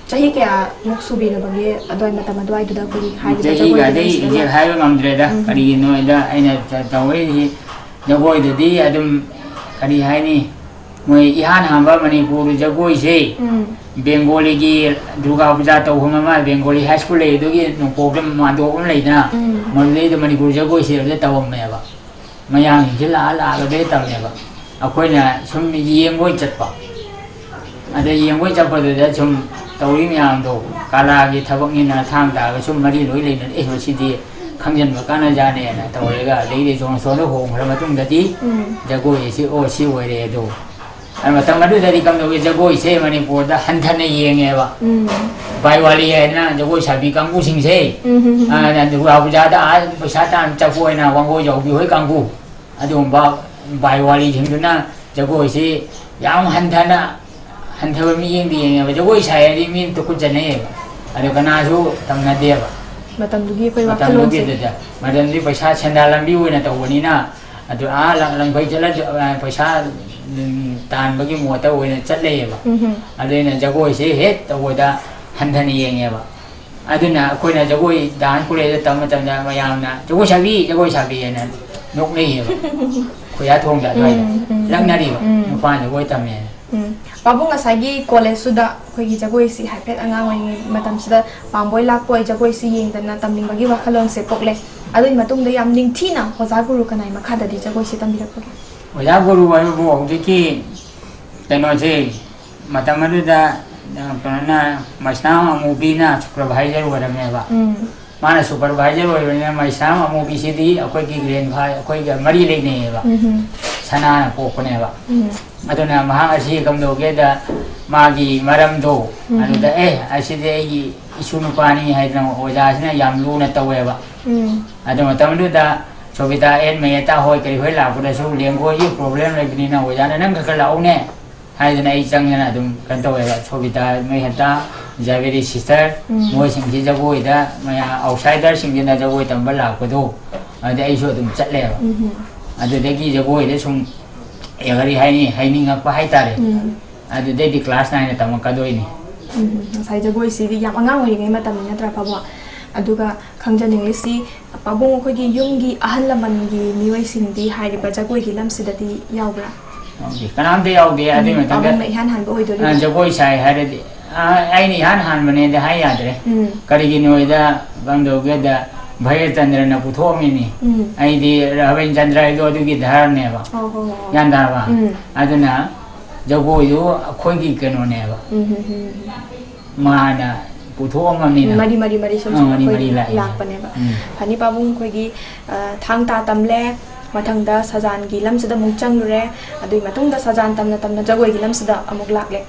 ꯆꯍꯤ ꯀꯌꯥꯃꯨꯛ ꯁꯨꯕꯤꯔꯕꯒꯦ ꯑꯗꯨꯋꯥꯏ ꯃꯇꯝ ꯑꯗꯨꯋꯥꯏꯗꯨꯗ ꯑꯩꯈꯣꯏꯒꯤ ꯍꯥꯏꯔꯤꯕ ꯆꯍꯤꯒ ꯖꯒꯣꯏꯒꯤ ꯑꯗꯩ ꯂꯝꯁꯤꯗ? ꯑꯦꯛꯖꯦꯛ ꯍꯥꯏꯕ ꯉꯝꯗ꯭ꯔꯦꯗ꯫ ꯎꯝ꯫ ꯀꯔꯤꯒꯤꯅꯣꯗ ꯑꯩꯅ ꯇ-, ꯇꯧꯔꯛꯏꯁꯤ ꯖꯒꯣꯏꯗꯗꯤ ꯑꯗꯨꯝ, ꯀꯔꯤ ꯍꯥꯏꯅꯤ, ꯃꯣꯏ ꯏꯍꯥꯟ ꯍꯥꯟꯕ ꯃꯅꯤꯄꯨꯔ ꯖꯒꯣꯏꯁꯦ ꯎꯝ꯫ ꯕꯦꯡꯒꯣꯂꯤꯒꯤ ꯗꯨꯔꯒꯥ ꯄꯨꯖꯥ ꯇꯧꯐꯝ ꯑꯃ, ꯕꯦꯡꯒꯣꯂꯤ ꯍꯥꯏ ꯁ꯭ꯀꯨꯜ ꯂꯩ, ꯑꯗꯨꯒꯤ ꯅꯣꯡꯄꯣꯛꯇ ꯃꯥꯟꯗꯣꯞ ꯑꯃ ꯂꯩꯗꯅ, ꯎꯝ꯫ ꯃꯗꯨꯗꯩꯗ ꯃꯅꯤꯄꯨꯔ ꯖꯒꯣꯏꯁꯦ ꯑꯗꯨꯗ ꯇꯧꯔꯝꯃꯦꯕ꯫ ꯃꯌꯥꯡꯁꯤꯡꯁꯤ ꯂꯥꯛꯑ ꯂꯥꯛꯑꯒ ꯑꯗꯨꯗꯩ ꯇꯝꯃꯦꯕ꯫ ꯑꯩꯈꯣꯏꯅ ꯁꯨꯝ ꯌꯦꯡꯕ ꯑꯣꯏꯅ ꯆꯠꯄ꯫ ꯑꯗ ꯌꯦꯡꯕ ꯑꯣꯏꯅ ꯆꯠꯄꯗꯨꯗ ꯁꯨꯝ ꯇꯧꯔꯤ ꯃꯌꯥꯝꯗꯣ ꯀꯂꯥꯒꯤ ꯊꯕꯛꯅꯤꯅ ꯊꯥꯡ ꯇꯥꯒ ꯁꯨꯝ ꯃꯔꯤ ꯂꯣꯏ ꯂꯩꯅꯅ, "ꯑꯦ, ꯃꯁꯤꯗꯤ ꯈꯪꯖꯤꯟꯕ ꯀꯥꯟꯅꯖꯥꯠꯅꯦꯅ" ꯇꯧꯔꯒ, ꯑꯗꯩꯗꯤ ꯁꯣꯝ ꯁꯣꯝꯗ ꯍꯣꯡꯈ꯭ꯔ ꯃꯇꯨꯡꯗꯗꯤ ꯎꯝ꯫ ꯖꯒꯣꯏ ꯑꯁꯤ, "ꯑꯣ, ꯁꯤ ꯑꯣꯏꯔꯦ" ꯑꯗꯣ꯫ ꯑꯗ ꯃꯇꯝ ꯑꯗꯨꯗꯗꯤ ꯀꯝꯗꯧꯒꯦ, ꯖꯒꯣꯏꯁꯦ ꯃꯅꯤꯄꯨꯔꯗ ꯍꯟꯊꯅ ꯌꯦꯡꯉꯦꯕ꯫ ꯎꯝ꯫ ꯕꯥꯏꯋꯥꯂꯤ ꯍꯥꯏꯅ ꯖꯒꯣꯏ ꯁꯥꯕꯤ ꯀꯥꯡꯕꯨꯁꯤꯡꯁꯦ, ꯎꯝ, ꯎꯝ, ꯎꯝ꯫ ꯑ, ꯗꯨꯔꯒꯥ ꯄꯨꯖꯥꯗ ꯑꯥ ꯄꯩꯁꯥ ꯇꯥꯟ ꯆꯠꯄ ꯑꯣꯏꯅ ꯋꯥꯡꯒꯣꯏ ꯌꯥꯎꯕꯤ ꯍꯣꯏ ꯀꯥꯡꯕꯨ, ꯑꯗꯨꯒꯨꯝꯕ ꯕꯥꯏꯋꯥꯂꯤꯁꯤꯡꯗꯨꯅ ꯖꯒꯣꯏꯁꯤ ꯌꯥꯝ ꯍꯟꯊꯅ, ꯍꯟꯊꯕ ꯃꯤꯠꯌꯦꯡꯗ ꯌꯦꯡꯉꯦꯕ꯫ ꯖꯒꯣꯏ ꯁꯥꯏ ꯍꯥꯏꯗꯤ ꯃꯤ ꯇꯨꯀꯠꯆꯅꯩꯌꯦꯕ꯫ ꯑꯗꯣ ꯀꯅꯥꯁꯨ ꯇꯝꯅꯗꯦꯕ꯫ ꯃꯇꯝꯗꯨꯒꯤ ꯑꯩꯈꯣꯏ ꯃꯇꯝꯗꯨꯒꯤ ꯋꯥꯈꯜꯂꯣꯟꯁꯦ꯫ ꯑꯗꯨꯗ ꯃꯇꯝꯗꯨꯗꯤ ꯄꯩꯁꯥ ꯁꯦꯟꯗꯥꯟ ꯂꯝꯕꯤ ꯑꯣꯏꯅ ꯇꯧꯕꯅꯤꯅ, ꯑꯗꯨ ꯑꯥ ꯂꯝ-, ꯂꯝꯈꯩ ꯆꯠꯂ, ꯑ, ꯄꯩꯁꯥ, ꯎꯝ, ꯇꯥꯟꯕꯒꯤ ꯃꯣꯠꯇ ꯑꯣꯏꯅ ꯆꯠ ꯂꯩꯌꯦꯕ꯫ ꯎꯝ, ꯎꯝ꯫ ꯑꯗꯨꯅ ꯖꯒꯣꯏꯁꯦ ꯍꯦꯛ ꯇꯧꯕꯗ ꯍꯟꯊꯅ ꯌꯦꯡꯉꯦꯕ꯫ ꯑꯗꯨꯅ ꯑꯩꯈꯣꯏꯅ ꯖꯒꯣꯏ ꯗꯥꯟꯁ ꯀꯣꯂꯦꯖꯇ ꯇꯝꯕ ꯃꯇꯝꯗ ꯃꯌꯥꯝꯅ "ꯖꯒꯣꯏ ꯁꯥꯕꯤ, ꯖꯒꯣꯏ ꯁꯥꯕꯤ" ꯍꯥꯏꯅ ꯅꯣꯛꯅꯩꯌꯦꯕ꯫ ꯈꯨꯌꯥꯊꯣꯡꯗ ꯑꯗꯨꯋꯥꯏꯗ ꯎꯝ, ꯎꯝ, ꯎꯝ꯫ ꯂꯛꯅꯔꯤꯕ, ꯎꯝ꯫ "ꯅꯨꯄꯥꯅ ꯖꯒꯣꯏ ꯇꯝꯃꯦꯅ"꯫ ꯎꯝ꯫ ꯄꯥꯕꯨꯡ, ꯉꯁꯥꯏꯒꯤ ꯀꯣꯂꯦꯖꯇꯨꯗ ꯑꯩꯈꯣꯏꯒꯤ ꯖꯒꯣꯏꯁꯤ ꯍꯥꯏꯐꯦꯠ ꯑꯉꯥꯡ ꯑꯣꯏꯔꯤꯉꯩ ꯃꯇꯝꯁꯤꯗ ꯄꯥꯝꯕꯣꯏ ꯂꯥꯛꯄꯣꯏ ꯖꯒꯣꯏꯁꯤ ꯌꯦꯡꯗꯅ ꯇꯝꯅꯤꯡꯕꯒꯤ ꯋꯥꯈꯜꯂꯣꯟꯁꯦ ꯄꯣꯛꯂꯦ꯫ ꯑꯗꯨꯒꯤ ꯃꯇꯨꯡꯗ ꯌꯥꯝ ꯅꯤꯡꯊꯤꯅ ꯑꯣꯖꯥ ꯒꯨꯔꯨ ꯀꯅꯥꯏ ꯃꯈꯥꯗꯗꯤ ꯖꯒꯣꯏꯁꯤ ꯇꯝꯕꯤꯔꯛꯄꯒꯦ? ꯑꯣꯖꯥ ꯒꯨꯔꯨ ꯍꯥꯏꯕꯕꯨ ꯍꯧꯖꯤꯛꯀꯤ ꯀꯩꯅꯣꯁꯦ, ꯃꯇꯝ ꯑꯗꯨꯗ, ꯑ, ꯀꯩꯅꯣꯅ, ꯃꯩꯁꯅꯥꯝ ꯑꯃꯨꯕꯤꯅ ꯁꯨꯄꯔꯚꯥꯏꯖꯔ ꯑꯣꯏꯔꯝꯃꯦꯕ꯫ ꯎꯝ꯫ ꯃꯥꯅ ꯁꯨꯄꯔꯚꯥꯏꯖꯔ ꯑꯣꯏꯕꯅꯤꯅ ꯃꯩꯁꯅꯥꯝ ꯑꯃꯨꯕꯤꯁꯤꯗꯤ ꯑꯩꯈꯣꯏꯒꯤ ꯒ꯭ꯔꯦꯟ ꯐꯥ-, ꯑꯩꯈꯣꯏꯒ ꯃꯔꯤ ꯂꯩꯅꯩꯌꯦꯕ꯫ ꯎꯝ꯫ ꯁꯅꯥꯅ ꯄꯣꯛꯄꯅꯦꯕ꯫ ꯎꯝ꯫ ꯑꯗꯨꯅ ꯃꯍꯥꯛ ꯑꯁꯤ ꯀꯝꯗꯧꯒꯦꯗ, ꯃꯥꯒꯤ ꯃꯔꯝꯗꯣ, ꯎꯝ꯫ ꯑꯗꯨꯗ, "ꯑꯦ, ꯑꯁꯤꯗꯤ ꯑꯩꯒꯤ ꯏꯁꯨ ꯅꯨꯄꯥꯅꯤ" ꯍꯥꯏꯗꯅ ꯑꯣꯖꯥꯁꯤꯅ ꯌꯥꯝ ꯂꯨꯅ ꯇꯧꯋꯦꯕ꯫ ꯎꯝ꯫ ꯑꯗꯨ ꯃꯇꯝꯗꯨꯗ ꯁꯣꯕꯤꯇꯥ ꯑꯦꯟ ꯃꯌꯦꯇꯥ ꯍꯣꯏ ꯀꯔꯤ ꯍꯣꯏ ꯂꯥꯛꯄꯗꯁꯨ ꯂꯦꯡꯒꯣꯜꯒꯤ ꯄ꯭ꯔꯣꯕ꯭ꯂꯦꯝ ꯂꯩꯕꯅꯤꯅ ꯑꯣꯖꯥꯅ "ꯅꯪ ꯈꯔ ꯈꯔ ꯂꯥꯛꯎꯅꯦ" ꯍꯥꯏꯗꯅ ꯑꯩ ꯆꯪꯗꯅ ꯑꯗꯨꯝ ꯀꯩꯅꯣ ꯇꯧꯋꯦꯕ꯫ ꯁꯣꯕꯤꯇꯥ ꯃꯌꯦꯇꯥ, ꯖꯥꯕꯦꯔꯤ ꯁꯤꯁꯇꯔ, ꯎꯝ꯫ ꯃꯣꯏꯁꯤꯡꯁꯤ ꯖꯒꯣꯏꯗ ꯃꯌꯥꯝ ꯑꯥꯎꯠꯁꯥꯏꯗꯔꯁꯤꯡꯁꯤꯅ ꯖꯒꯣꯏ ꯇꯝꯕ ꯂꯥꯛꯄꯗꯣ, ꯑꯗꯨꯗ ꯑꯩꯁꯨ ꯑꯗꯨꯝ ꯆꯠꯂꯦꯕ꯫ ꯎꯝ꯫ ꯑꯗꯨꯗꯒꯤ ꯖꯒꯣꯏꯗ ꯁꯨꯝ ꯀꯔꯤ ꯍꯥꯏꯅꯤ, ꯍꯩꯅꯤꯡꯉꯛꯄ ꯍꯥꯏꯇꯥꯔꯦ꯫ ꯎꯝ꯫ ꯑꯗꯨꯗꯩꯗꯤ ꯀ꯭ꯂꯥꯁ ꯅꯥꯏꯟꯗ ꯇꯝꯃꯛꯀꯗꯣꯏꯅꯤ꯫ ꯎꯝ, ꯉꯁꯥꯏ ꯖꯒꯣꯏꯁꯤꯗꯤ ꯌꯥꯝ ꯑꯉꯥꯡ ꯑꯣꯏꯔꯤꯉꯩ ꯃꯇꯝꯅꯤ ꯅꯠꯇ꯭ꯔꯥ ꯄꯥꯕꯨꯡ? ꯑꯗꯨꯒ ꯈꯪꯖꯅꯤꯡꯂꯤꯁꯤ, ꯄꯥꯕꯨꯡ ꯑꯩꯈꯣꯏꯒꯤ ꯌꯨꯝꯒꯤ ꯑꯍꯜ ꯂꯃꯟꯒꯤ ꯃꯤꯑꯣꯏꯁꯤꯡꯗꯤ ꯍꯥꯏꯔꯤꯕ ꯖꯒꯣꯏꯒꯤ ꯂꯝꯁꯤꯗꯗꯤ ꯌꯥꯎꯕ꯭ꯔꯥ? ꯌꯥꯎꯗꯦ, ꯀꯅꯥꯝꯇ ꯌꯥꯎꯗꯦ꯫ ꯑꯗꯨꯏ ꯎꯝ, ꯃꯇꯝꯗ, ꯄꯥꯕꯨꯡꯅ ꯏꯍꯥꯟ ꯍꯥꯟꯕ ꯑꯣꯏꯗꯣꯔꯤꯕ꯭ꯔꯥ? ꯑ, ꯖꯒꯣꯏ ꯁꯥꯏ ꯍꯥꯏꯔꯗꯤ, ꯑ, ꯑꯩꯅ ꯏꯍꯥꯟ ꯍꯥꯟꯕꯅꯦꯗꯤ ꯍꯥꯏ ꯌꯥꯗ꯭ꯔꯦ꯫ ꯎꯝ꯫ ꯀꯔꯤꯒꯤꯅꯣꯗ, ꯀꯝꯗꯧꯒꯦꯗ, ꯚꯩꯔꯆꯟꯗ꯭ꯔꯅ ꯄꯨꯊꯣꯛꯑꯝꯃꯤꯅꯤ꯫ ꯎꯝ꯫ ꯑꯩꯗꯤ ꯔꯥꯕꯤꯟ ꯆꯟꯗ꯭ꯔ ꯍꯥꯏꯗꯣ ꯑꯗꯨꯒꯤ ꯙꯔꯅꯦꯕ꯫ ꯍꯣ, ꯍꯣ, ꯍꯣ, ꯍꯣ꯫ ꯒ꯭ꯌꯥꯟ ꯇꯥꯔꯕ? ꯎꯝ꯫ ꯑꯗꯨꯅ ꯖꯒꯣꯏꯗꯨ ꯑꯩꯈꯣꯏꯒꯤ ꯀꯩꯅꯣꯅꯦꯕ꯫ ꯎꯝ, ꯎꯝ, ꯎꯝ, ꯎꯝ꯫ ꯃꯥꯅ ꯄꯨꯊꯣꯛꯑꯝꯃꯕꯅꯤꯅ꯫ ꯃꯔꯤ, ꯃꯔꯤ, ꯃꯔꯤ ꯁꯨꯝ ꯑꯥ, ꯁꯨꯝ ꯃꯔꯤ, ꯃꯔꯤ ꯑꯩꯈꯣꯏꯒꯤ ꯂꯥꯛꯏꯅꯦ꯫ ꯂꯥꯛꯄꯅꯦꯕ꯫ ꯎꯝ꯫ ꯐꯅꯤ ꯄꯥꯕꯨꯡ ꯑꯩꯈꯣꯏꯒꯤ, ꯑ, ꯊꯥꯡ ꯇꯥ ꯇꯝꯂꯦ, ꯃꯊꯪꯗ ꯁꯖꯥꯟꯒꯤ ꯂꯝꯁꯤꯗ ꯑꯃꯨꯛ ꯆꯪꯂꯨꯔꯦ, ꯑꯗꯨꯒꯤ ꯃꯇꯨꯡꯗ ꯁꯖꯥꯟ ꯇꯝꯅ ꯇꯝꯅ ꯖꯒꯣꯏꯒꯤ ꯂꯝꯁꯤꯗ ꯑꯃꯨꯛ ꯂꯥꯛꯂꯦ꯫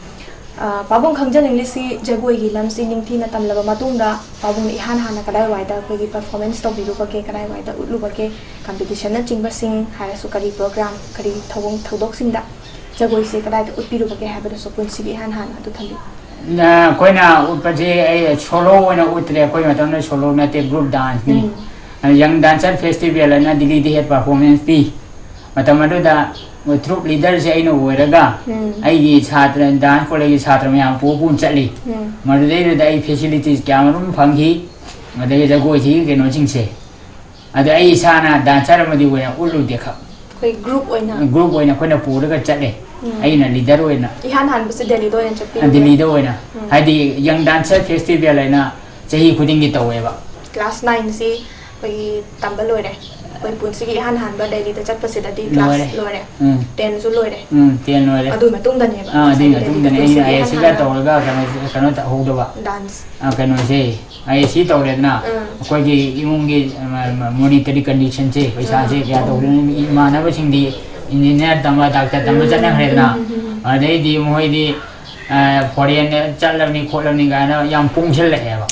ꯑ, ꯄꯥꯕꯨꯡ ꯈꯪꯖꯅꯤꯡꯂꯤꯁꯤ ꯖꯒꯣꯏꯒꯤ ꯂꯝꯁꯤ ꯅꯤꯡꯊꯤꯅ ꯇꯝꯂꯕ ꯃꯇꯨꯡꯗ ꯄꯥꯕꯨꯡꯅ ꯏꯍꯥꯟ ꯍꯥꯟꯅ ꯀꯗꯥꯏꯋꯥꯏꯗ ꯑꯩꯈꯣꯏꯒꯤ performance ꯇꯧꯕꯤꯔꯨꯕꯒꯦ, ꯀꯗꯥꯏꯋꯥꯏꯗ ꯎꯠꯂꯨꯕꯒꯦ, competitionꯅꯆꯤꯡꯕꯁꯤꯡ ꯍꯥꯏꯔꯁꯨ ꯀꯔꯤ program, ꯀꯔꯤ ꯊꯧꯑꯣꯡ ꯊꯧꯗꯣꯛꯁꯤꯡꯗ ꯖꯒꯣꯏꯁꯦ ꯀꯗꯥꯏꯗ ꯎꯠꯄꯤꯔꯨꯕꯒꯦ ꯍꯥꯏꯕꯗꯨꯁꯨ ꯄꯨꯟꯁꯤꯒꯤ ꯏꯍꯥꯟ ꯍꯥꯟꯅ ꯑꯗꯨ ꯊꯝꯕꯤꯌꯨ꯫ ꯅ-, ꯑꯩꯈꯣꯏꯅ ꯎꯠꯄꯁꯦ ꯑꯩ solo ꯑꯣꯏꯅ ꯎꯠꯇ꯭ꯔꯦ, ꯑꯩꯈꯣꯏ ꯃꯇꯝꯗ solo ꯅꯠꯇꯦ, group danceꯅꯤ꯫ ꯎꯝ꯫ ꯑꯗ Young Dancer Festival ꯍꯥꯏꯅ ꯗꯤꯜꯂꯤꯗ ꯍꯦꯠ performance ꯄꯤ꯫ ꯃꯇꯝ ꯑꯗꯨꯗ ꯃꯣꯏ troupe leaderꯁꯦ ꯑꯩꯅ ꯑꯣꯏꯔꯒ ꯎꯝ꯫ ꯑꯩꯒꯤ ꯁꯥꯇ꯭ꯔ, dance collegeꯀꯤ ꯁꯥꯇ꯭ꯔ ꯃꯌꯥꯝ ꯄꯨ ꯄꯨꯅ ꯆꯠꯂꯤ꯫ ꯎꯝ꯫ ꯃꯗꯨꯗꯩꯗꯨꯗ ꯑꯩ facilities ꯀꯌꯥ ꯃꯔꯨꯝ ꯐꯪꯈꯤ꯫ ꯑꯗꯒꯤ ꯖꯒꯣꯏꯁꯤꯒꯤ ꯀꯩꯅꯣꯁꯤꯡꯁꯦ꯫ ꯑꯗ ꯑꯩ ꯏꯁꯥꯅ dancer ꯑꯃꯗꯤ ꯑꯣꯏꯅ ꯎꯠꯂꯨꯗꯦ ꯈꯛ꯫ ꯑꯩꯈꯣꯏ group ꯑꯣꯏꯅ꯫ Group ꯑꯣꯏꯅ ꯑꯩꯈꯣꯏꯅ ꯄꯨꯔꯒ ꯆꯠꯂꯦ꯫ ꯎꯝ꯫ ꯑꯩꯅ leader ꯑꯣꯏꯅ꯫ ꯏꯍꯥꯟ ꯍꯥꯟꯕꯁꯦ ꯗꯦꯜꯂꯤꯗ ꯑꯣꯏꯅ ꯆꯠꯄꯤꯔꯨꯔꯦ? ꯗꯦꯜꯂꯤꯗ ꯑꯣꯏꯅ꯫ ꯎꯝ꯫ ꯍꯥꯏꯗꯤ Young Dancer Festival ꯍꯥꯏꯅ ꯆꯍꯤ ꯈꯨꯗꯤꯡꯒꯤ ꯇꯧꯋꯦꯕ꯫ Class nineꯁꯤ ꯑꯩꯈꯣꯏꯒꯤ ꯇꯝꯕ ꯂꯣꯏꯔꯦ꯫ ꯑꯩꯈꯣꯏ ꯄꯨꯟꯁꯤꯒꯤ ꯏꯍꯥꯟ ꯍꯥꯟꯕ ꯗꯦꯜꯂꯤꯗ ꯆꯠꯄꯁꯤꯗꯗꯤ class ꯂꯣꯏꯔꯦ꯫ ꯂꯣꯏꯔꯦ꯫ ꯎꯝ꯫ Tenꯁꯨ ꯂꯣꯏꯔꯦ꯫ ꯎꯝ, ten ꯂꯣꯏꯔꯦ꯫ ꯑꯗꯨꯒꯤ ꯃꯇꯨꯡꯗꯅꯦꯕ ꯑꯥ, ꯑꯗꯨꯒꯤ ꯉꯁꯥꯏꯒꯤ ꯗꯦꯜꯂꯤꯗ ꯃꯇꯨꯡꯗꯅꯦ ꯑꯩꯅ ꯄꯨꯟꯁꯤꯒꯤ ꯏꯍꯥꯟ IASꯒ ꯍꯥꯟꯕ꯫ ꯇꯧꯔꯒ ꯀꯩꯅꯣ, ꯀꯩꯅꯣ ꯇꯧꯍꯧꯗꯕ꯫ Dance꯫ ꯑꯥ, ꯀꯩꯅꯣꯁꯦ, IAS ꯇꯧꯔꯦꯗꯅ, ꯎꯝ꯫ ꯑꯩꯈꯣꯏꯒꯤ ꯏꯃꯨꯡꯒꯤ, ꯑ, ꯃ-, ꯃ-, monetary conditionꯁꯦ, ꯄꯩꯁꯥꯁꯦ ꯎꯝ꯫ ꯀꯌꯥ ꯇꯧꯗꯣꯏꯅꯣ? ꯏꯃꯥꯟꯅꯕꯁꯤꯡꯗꯤ engineer ꯇꯝꯕ, doctor ꯇꯝꯕ ꯎꯝ꯫ ꯆꯠꯅꯈ꯭ꯔꯦꯗꯅ꯫ ꯎꯝ, ꯎꯝ, ꯎꯝ꯫ ꯑꯗꯩꯗꯤ ꯃꯣꯏꯗꯤ ꯐꯣꯔꯦꯟ ꯆꯠꯂꯕꯅꯤ ꯈꯣꯠꯂꯕꯅꯤ ꯀꯥꯏꯅ ꯌꯥꯝ ꯄꯣꯡꯁꯤꯜꯂꯛꯑꯦꯕ꯫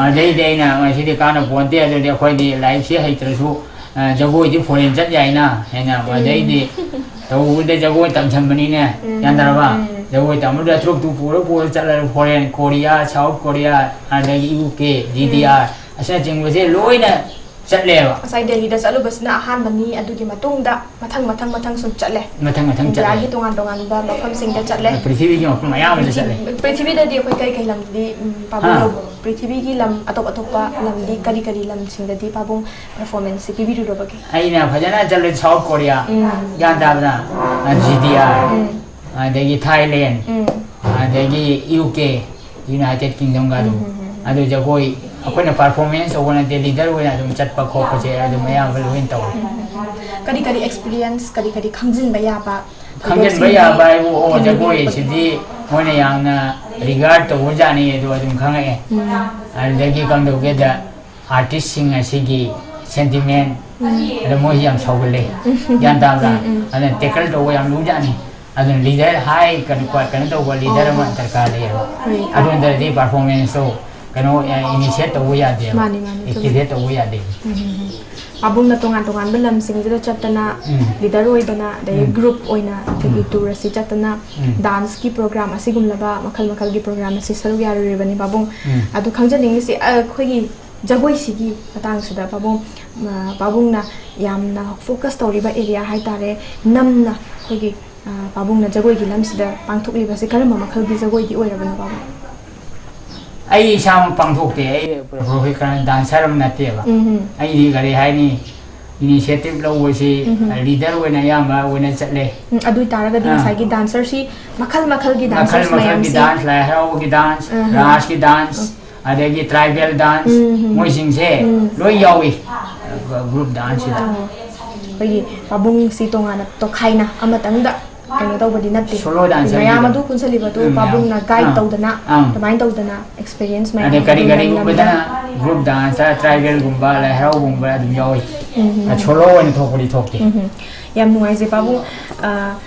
ꯑꯗꯩꯗꯤ ꯑꯩꯅ ꯉꯁꯤꯗꯤ ꯀꯥꯟꯅ ꯄꯣꯟꯇꯦ, ꯑꯗꯨꯗꯤ ꯑꯩꯈꯣꯏꯗꯤ ꯂꯥꯏꯔꯤꯛꯁꯤ ꯍꯩꯇ꯭ꯔꯁꯨ ꯑ, ꯖꯒꯣꯏꯗꯤ ꯐꯣꯔꯦꯟ ꯆꯠ ꯌꯥꯏꯅ ꯍꯥꯏꯅ꯫ ꯑꯗꯩꯗꯤ ꯇꯧꯕꯗ ꯖꯒꯣꯏ ꯇꯝꯁꯟꯕꯅꯤꯅꯦ꯫ ꯎꯝ, ꯒ꯭ꯌꯥꯟ ꯇꯥꯔꯕ? ꯎꯝ꯫ ꯖꯒꯣꯏ ꯇꯝꯕꯗ ꯇ꯭ꯔꯨꯞꯇꯨ ꯄꯨꯔ ꯄꯨꯔ ꯆꯠꯂꯒ ꯐꯣꯔꯦꯟ, ꯀꯣꯔꯤꯌꯥ, ꯁꯥꯎꯠ ꯀꯣꯔꯤꯌꯥ, ꯑꯗꯒꯤ U K, G D R ꯑꯁꯤꯅꯆꯤꯡꯕꯁꯦ ꯂꯣꯏꯅ ꯆꯠꯂꯦꯕ꯫ ꯉꯁꯥꯏ ꯗꯦꯜꯂꯤꯗ ꯆꯠꯂꯨꯕꯁꯤꯅ ꯑꯍꯥꯟꯕꯅꯤ, ꯑꯗꯨꯒꯤ ꯃꯇꯨꯡꯗ ꯃꯊꯪ ꯃꯊꯪ ꯃꯊꯪ ꯁꯨꯝ ꯆꯠꯂꯦ꯫ ꯃꯊꯪ ꯃꯊꯪ ꯆꯠꯂꯦ꯫ ꯏꯟꯗꯤꯌꯥꯒꯤ ꯇꯣꯉꯥꯟ ꯇꯣꯉꯥꯟꯕ ꯃꯐꯝꯁꯤꯡꯗ ꯆꯠꯂꯦ꯫ ꯄ꯭ꯔꯤꯊꯤꯕꯤꯒꯤ ꯃꯐꯝ ꯑꯌꯥꯝꯕꯗ ꯆꯠꯂꯦ꯫ ꯄ꯭ꯔꯤꯊꯤꯕꯤꯗꯗꯤ ꯑꯩꯈꯣꯏ ꯀꯔꯤ ꯀꯔꯤ ꯂꯝꯗꯗꯤ, ꯎꯝ, ꯄꯥꯕꯨꯡ ꯍꯥ? ꯂꯧꯕ? ꯄ꯭ꯔꯤꯊꯤꯕꯤꯒꯤ ꯂꯝ ꯑꯇꯣꯞ ꯑꯇꯣꯞꯄ ꯂꯝꯗꯤ ꯀꯔꯤ ꯀꯔꯤ ꯂꯝꯁꯤꯡꯗꯗꯤ ꯄꯥꯕꯨꯡ ꯄꯔꯐꯣꯔꯃꯦꯟꯁꯁꯦ ꯄꯤꯕꯤꯔꯨꯔꯕꯒꯦ? ꯑꯩꯅ ꯐꯖꯅ ꯆꯠꯂꯦ ꯁꯥꯎꯠ ꯀꯣꯔꯤꯌꯥ, ꯎꯝ꯫ ꯒ꯭ꯌꯥꯟ ꯇꯥꯕ꯭ꯔꯥ? ꯖꯤ ꯗꯤ ꯑꯥꯔ, ꯎꯝ꯫ ꯑꯗꯒꯤ ꯊꯥꯏꯂꯦꯟ, ꯎꯝ꯫ ꯑꯗꯒꯤ ꯌꯨ ꯀꯦ, ꯌꯨꯅꯥꯏꯇꯦꯠ ꯀꯤꯡꯗꯝꯒ ꯑꯗꯨꯝ꯫ ꯎꯝ, ꯎꯝ, ꯎꯝ꯫ ꯑꯗꯨ ꯖꯒꯣꯏ ꯑꯩꯈꯣꯏꯅ ꯄꯔꯐꯣꯔꯃꯦꯟꯁ ꯇꯧꯕ ꯅꯠꯇꯦ, ꯂꯤꯗꯔ ꯑꯣꯏꯅ ꯑꯗꯨꯝ ꯆꯠꯄ ꯈꯣꯠꯄꯁꯦ ꯑꯗꯨꯝ ꯑꯌꯥꯝꯕ ꯂꯣꯏꯅ ꯇꯧꯋꯦ꯫ ꯎꯝ, ꯎꯝ, ꯎꯝ꯫ ꯀꯔꯤ ꯀꯔꯤ ꯑꯦꯛꯁꯄꯤꯔꯤꯌꯦꯟꯁ, ꯀꯔꯤ ꯀꯔꯤ ꯈꯪꯖꯤꯟꯕ ꯌꯥꯕ ꯈꯪꯖꯤꯟꯕ ꯂꯤꯗꯔꯁꯤꯡꯒꯤ ꯌꯥꯕ ꯍꯥꯏꯕꯨ, ꯑꯣ, ꯊꯦꯡꯅꯕꯤꯔꯛꯄꯒꯦ? ꯖꯒꯣꯏꯁꯤꯗꯤ ꯃꯣꯏꯅ ꯌꯥꯝꯅ ꯔꯤꯒꯥꯔꯗ ꯇꯧꯕꯖꯥꯠꯅꯤ, ꯑꯗꯨ ꯑꯗꯨꯝ ꯈꯪꯉꯛꯑꯦ꯫ ꯎꯝ꯫ ꯑꯗꯨꯗꯒꯤ ꯀꯝꯗꯧꯒꯦꯗ, ꯑꯥꯔꯇꯤꯁꯁꯤꯡ ꯑꯁꯤꯒꯤ ꯁꯦꯟꯇꯤꯃꯦꯟ, ꯎꯝ꯫ ꯑꯗ ꯃꯣꯏꯁꯤ ꯌꯥꯝ ꯁꯥꯎꯒꯜꯂꯦ, ꯒ꯭ꯌꯥꯟ ꯇꯥꯕ꯭ꯔꯥ? ꯎꯝ, ꯎꯝ꯫ ꯑꯗꯨꯅ ꯇꯦꯀꯜ ꯇꯧꯕ ꯌꯥꯝ ꯂꯨꯖꯥꯠꯅꯤ꯫ ꯑꯗꯨꯅ ꯂꯤꯗꯔ ꯍꯥꯏ ꯀꯩꯅꯣ, ꯀꯩꯅꯣ ꯇꯧꯕ ꯂꯤꯗꯔ ꯑꯣ꯫ ꯑꯃ ꯗꯔꯀꯥꯔ ꯂꯩꯌꯦꯕ꯫ ꯍꯣꯏ꯫ ꯑꯗꯨ ꯅꯠꯇ꯭ꯔꯗꯤ ꯄꯔꯐꯣꯔꯃꯦꯟꯁꯇꯣ ꯀꯩꯅꯣ, ꯏꯅꯤꯁꯤꯌꯦꯠ ꯇꯧꯕ ꯌꯥꯗꯦꯕ꯫ ꯃꯥꯅꯤ, ꯃꯥꯅꯤ, ꯆꯨꯝꯃꯤ꯫ ꯑꯦꯛꯇꯤꯚꯦꯠ ꯇꯧꯕ ꯌꯥꯗꯦ꯫ ꯎꯝ, ꯎꯝ, ꯎꯝ꯫ ꯄꯥꯕꯨꯡꯅ ꯇꯣꯉꯥꯟ ꯇꯣꯉꯥꯟꯕ ꯂꯝꯁꯤꯡꯁꯤꯗ ꯆꯠꯇꯅ, ꯎꯝ꯫ ꯂꯤꯗꯔ ꯑꯣꯏꯗꯅ, ꯑꯗꯒꯤ ꯎꯝ꯫ ꯒ꯭ꯔꯨꯞ ꯑꯣꯏꯅ ꯑꯩꯈꯣꯏꯒꯤ ꯎꯝ꯫ ꯇꯨꯔ ꯑꯁꯤ ꯆꯠꯇꯅ, ꯎꯝ꯫ ꯗꯥꯟꯁꯀꯤ ꯄ꯭ꯔꯣꯒ꯭ꯔꯥꯝ ꯑꯁꯤꯒꯨꯝꯂꯕ ꯃꯈꯜ ꯃꯈꯜꯒꯤ ꯄ꯭ꯔꯣꯒ꯭ꯔꯥꯝ ꯑꯁꯤ ꯁꯔꯨꯛ ꯌꯥꯔꯨꯔꯤꯕꯅꯤ ꯄꯥꯕꯨꯡ꯫ ꯎꯝ꯫ ꯑꯗꯨ ꯈꯪꯖꯅꯤꯡꯉꯤꯁꯤ, ꯑꯩꯈꯣꯏꯒꯤ ꯖꯒꯣꯏꯁꯤꯒꯤ ꯃꯇꯥꯡꯁꯤꯗ ꯄꯥꯕꯨꯡ, ꯑ, ꯄꯥꯕꯨꯡꯅ ꯌꯥꯝꯅ ꯐꯣꯀꯁ ꯇꯧꯔꯤꯕ ꯑꯦꯔꯤꯌꯥ ꯍꯥꯏꯇꯥꯔꯦ, ꯅꯝꯅ ꯑꯩꯈꯣꯏꯒꯤ, ꯑ, ꯄꯥꯕꯨꯡꯅ ꯖꯒꯣꯏꯒꯤ ꯂꯝꯁꯤꯗ ꯄꯥꯡꯊꯣꯛꯂꯤꯕꯁꯤ ꯀꯔꯝꯕ ꯃꯈꯜꯒꯤ ꯖꯒꯣꯏꯗꯤ ꯑꯣꯏꯔꯕꯅꯣ ꯄꯥꯕꯨꯡ? ꯑꯩ ꯏꯁꯥꯃꯛ ꯄꯥꯡꯊꯣꯛꯇꯦ, ꯑꯩ ꯄ꯭ꯔꯣꯐꯦꯁꯅꯦꯜ ꯗꯥꯟꯁꯔ ꯑꯃ ꯅꯠꯇꯦꯕ꯫ ꯎꯝ, ꯎꯝ꯫ ꯑꯩꯗꯤ ꯀꯔꯤ ꯍꯥꯏꯅꯤ, ꯏꯅꯤꯁꯤꯌꯦꯇꯤꯚ ꯂꯧꯕꯁꯤ ꯎꯝ, ꯎꯝ꯫ ꯂꯤꯗꯔ ꯑꯣꯏꯅ ꯑꯌꯥꯝꯕ ꯑꯣꯏꯅ ꯆꯠꯂꯦ꯫ ꯎꯝ, ꯑꯗꯨ ꯑꯣꯏꯇꯥꯔꯒꯗꯤ ꯑꯥ꯫ ꯉꯁꯥꯏꯒꯤ ꯗꯥꯟꯁꯔꯁꯤ ꯃꯈꯜ ꯃꯈꯜꯒꯤ ꯃꯈꯜ ꯗꯥꯟꯁꯔꯁ ꯃꯈꯜꯒꯤ ꯃꯌꯥꯝꯁꯤ ꯗꯥꯟꯁ, ꯂꯥꯏ ꯍꯔꯥꯎꯕꯒꯤ ꯗꯥꯟꯁ, ꯎꯝ, ꯎꯝ꯫ ꯔꯥꯁꯀꯤ ꯗꯥꯟꯁ, ꯎꯝ꯫ ꯑꯗꯒꯤ ꯇ꯭ꯔꯥꯏꯕꯦꯜ ꯗꯥꯟꯁ, ꯎꯝ, ꯎꯝ꯫ ꯃꯣꯏꯁꯤꯡꯁꯦ ꯎꯝ꯫ ꯂꯣꯏ ꯌꯥꯎꯏ ꯒ꯭ꯔꯨꯞ ꯗꯥꯟꯁꯁꯤꯗ꯫ ꯑꯣ꯫ ꯑꯩꯈꯣꯏꯒꯤ ꯄꯥꯕꯨꯡꯁꯤ ꯇꯣꯉꯥꯟꯅ ꯇꯣꯈꯥꯏꯅ ꯑꯃꯇꯪꯗ ꯀꯩꯅꯣ ꯇꯧꯕꯗꯤ ꯅꯠꯇꯦ꯫ ꯁꯣꯂꯣ ꯗꯥꯟꯁꯔꯒꯤꯗ꯫ ꯃꯌꯥꯝ ꯑꯗꯨ ꯄꯨꯟꯁꯤꯜꯂꯤꯕ ꯑꯗꯨ ꯎꯝ, ꯄꯥꯕꯨꯡꯅ ꯃꯌꯥꯝ꯫ ꯒꯥꯏꯗ ꯑꯥ꯫ ꯇꯧꯗꯅ ꯑꯥ꯫ ꯑꯗꯨꯃꯥꯏꯅ ꯇꯧꯗꯅ ꯑꯦꯛꯁꯄꯤꯔꯤꯌꯦꯟꯁ ꯃꯌꯥꯝ ꯑꯗꯩ ꯀꯔꯤ ꯑꯗꯨ ꯀꯔꯤꯒꯨꯝꯕꯗꯅ ꯂꯝ ꯂꯝꯗ ꯒ꯭ꯔꯨꯞ ꯗꯥꯟꯁꯇ ꯇ꯭ꯔꯥꯏꯕꯦꯜꯒꯨꯝꯕ, ꯂꯥꯏ ꯍꯔꯥꯎꯕꯒꯨꯝꯕ ꯑꯗꯨꯝ ꯌꯥꯎꯏ꯫ ꯎꯝ, ꯎꯝ, ꯎꯝ꯫ ꯁꯣꯂꯣ ꯑꯣꯏꯅ ꯊꯣꯛꯄꯗꯤ ꯊꯣꯛꯇꯦ꯫ ꯎꯝ, ꯎꯝ꯫ ꯌꯥꯝ ꯅꯨꯡꯉꯥꯏꯖꯩ ꯄꯥꯕꯨꯡ꯫ ꯑ,